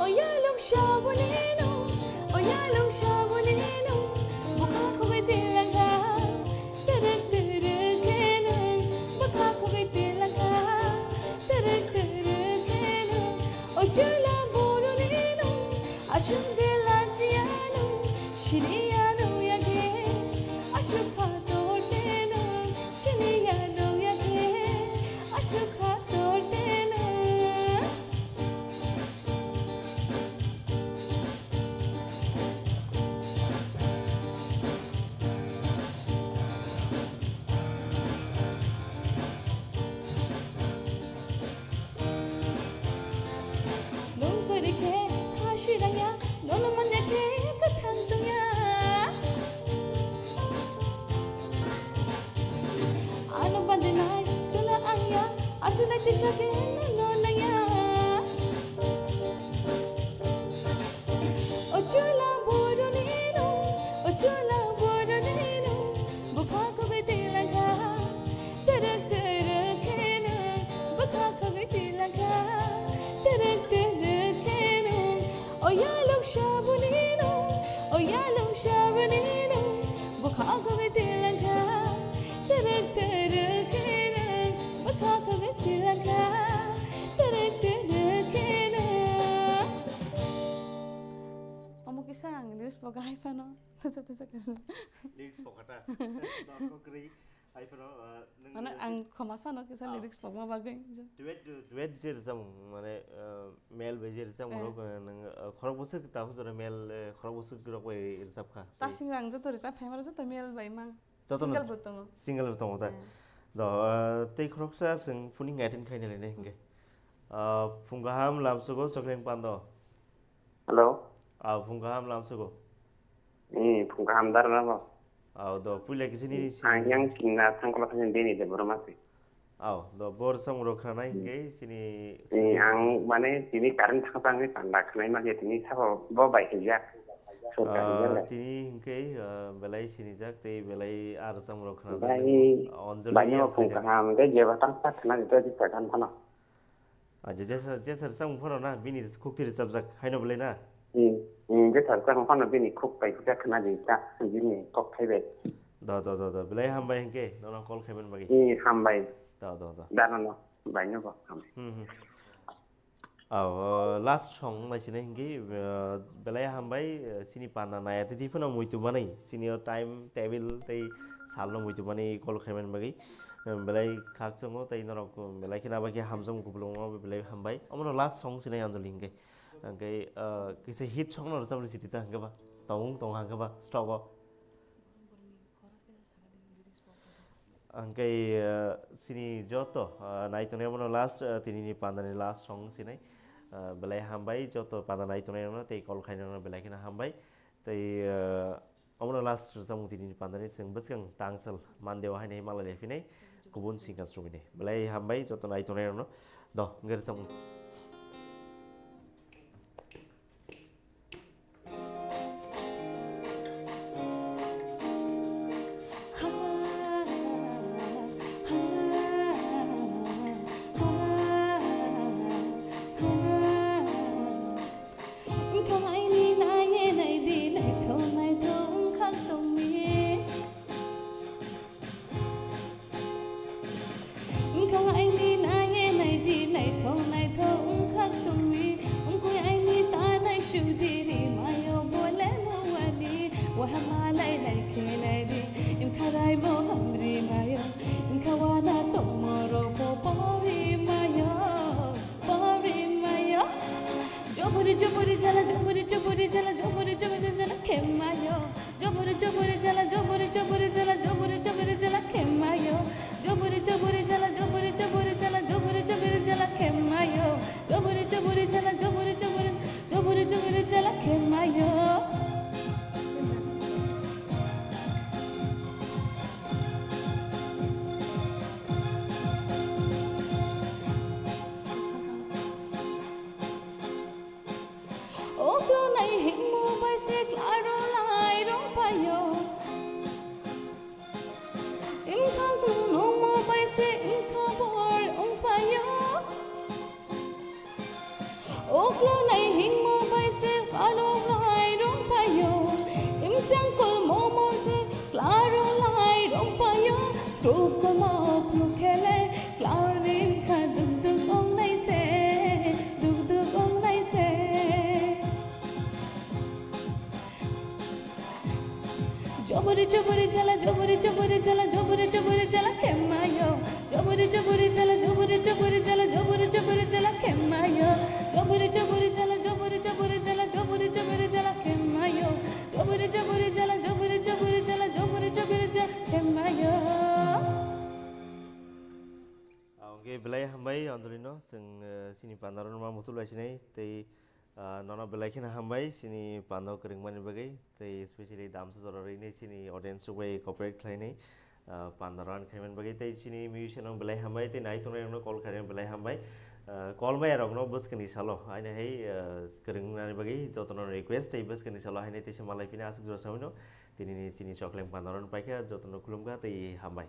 Oyalung shabonino, oyalung shabonino, bukha khogwi tilangkha, terek terek khenang, bukha khogwi tilangkha, terek terek khenang, o chwla boronino, aswk de lanchiano, siniano yage, aswk khator teno, siniano yage, aswk khator teno. Nung kwrwi khe khasi rangya, nono manya khe kwthang tongya. Ano bandinai chwla angya, asunai tisa khe nono nangya. O chwla boronino, o chwla boronino, bukha khogwi tilangkha, terek terek kheno, bukha khogwi tilangkha, terek terek kheno, o yalung shabonino, o yalung shabonino, bukha khogwi tilangkha, terek terek kheno, bukha khogwi tilangkha, terek terek kheno. Omo kisa ang lyrics bo gai phano. Tasa tasa kasa. Lyrics pokata. Dok kwrwi. Hai phano, uh, nung Mane lyrics ang khoma sano kisa Ah. lyrics pokma bagwi. Duet, du-, duet je rwchapmung, mane, uh, male bai je rwchapmung Eh. rok, uh, nung, uh, khorok bwswk ta hujora male, uh, khorok bwswk rok bai rwchapkha. Ta singra ang joto rwchap phaimaro joto male bai mang. Jotono Single bo tongo. Single bo tongo ta. Eh. Do, uh, tei khoroksa chwng phuning attend khaina lainai hwnkhe. Uh, phung kaham lamsugo chokleng pando. Hello. Ah, phung kaham lamsugo. Ni phung kaham dar na bo. Ah, do, puila kisi nini si. Ang yang kinna thangkolo thangni deni de boroma si. Aw, do bor song rok khanai Hmm. Hingke sini Eh, ang mane tini current thangsa wngwi panda khwnai ma khe tini sabo bo bai khe jak. Sorkar Ah, ni jale. Tini hingke, ah, belai sinijak tei belai ar song rok khana Bai, jak. Anjali bai no yang phung khaijak. Kaham, tei jeba tang sak khna jito jito gan phano. Ah, je, je sir, je sir song phano na, bini khuk tiri chapjak, haino belai na? Hmm, hmm, je sir song phano bini khuk pai khe khna jita, bini kok khai bai. Do, do, do, do. Belai hambai hingke, nono call khaiman bagi. Hmm, hambai. Do, do, do. Dano no, bai no bo, hambai. Hmm, hmm. Oh, last song nai sini hingke, eh, belai hambai, eh, sini panda nai ati di phano muitu manai, sini o time table tei sal no muitu manai call khaiman bagi. Eh, belai khak chongo tei norok, belai khina bagi hamjong kuplung o belai hambai. Omono last song sini Anjali hingke. Hingke, eh, kisa hit song no rwchapli siti ta hingke ba. Tong tong hingke ba, stock o. Hingke, eh, sini joto, eh, nai tongnai abono last, eh, tini ni panda ni last song sinai. Eh, belai hambai joto panda nai tongnai rokno tei call khainai rokno belai kheno hambai. Tei, eh, abono last rwchapmung tini ni panda ni chwng bwskang tangsal Monday o haino malai lai phinai kubun singkha srumini. Belai hambai joto nai tongnai rokno. Do, hingke rwchapmung. Wngkha aini naiye naidi, naithok naithok wngkha tongwi. Wngkui aini tanai sudiri mayo bole nuwani. Waha malai lai khe naidi, wngkha rai bo hamri mayo. Wngkha wana tongmo rok bo pori mayo, pori mayo. Jobori jobori jala, jobori jobori jala, jobori jobori jala khe mayo. Jobori jobori jala, jobori jobori jala, jobori jobori jala khe mayo. Jobori jobori jala, jobori jobori jala, jobori jobori jala khe mayo. Jobori jobori jala, jobori jobori, jobori jobori jala khe mayo. Oklo nai hingmo bai se klaro lai rong payo. Wngkha kung nungmo bai se wngkha bor wng payo. Oklo nai hingmo bai se klaro lai rong payo. Wngchang kol momo se klaro lai rong payo. Skrupko mok mukhele klarin kha duk duk ong nai se, duk duk ong nai se. Jobori jobori jala, jobori jobori jala, jobori jobori jala khe mayo. Jobori jobori jala, jobori jobori jala, jobori jobori jala khe mayo. Jobori jobori jala, jobori jobori jala, jobori jobori jala khe mayo. Jobori jobori jala, jobori jobori jala, jobori jobori jala khe mayo. Ang belai hambai Anjali no, chwng, eh, sini pandarok no ma muthulbai sinai tei Ah, nono belai kheno hambai, sini pando kwrwngmani bagwi, tei especially damsa jora rwini sini audience rok bai cooperate khlainai, ah, pando run khaimani bagwi, tei sini musician rok belai hambai, tei nai tongnai rokno call khainai belai hambai. Ah, call maya rokno bwskangni salo, haino hai, ah, kwrwngnani bagwi jotono request, tei bwskangni salo haino teisa malai phina aswk jora samino, tinini sini choklem pando run paikha, jotono khulumkha, tei hambai.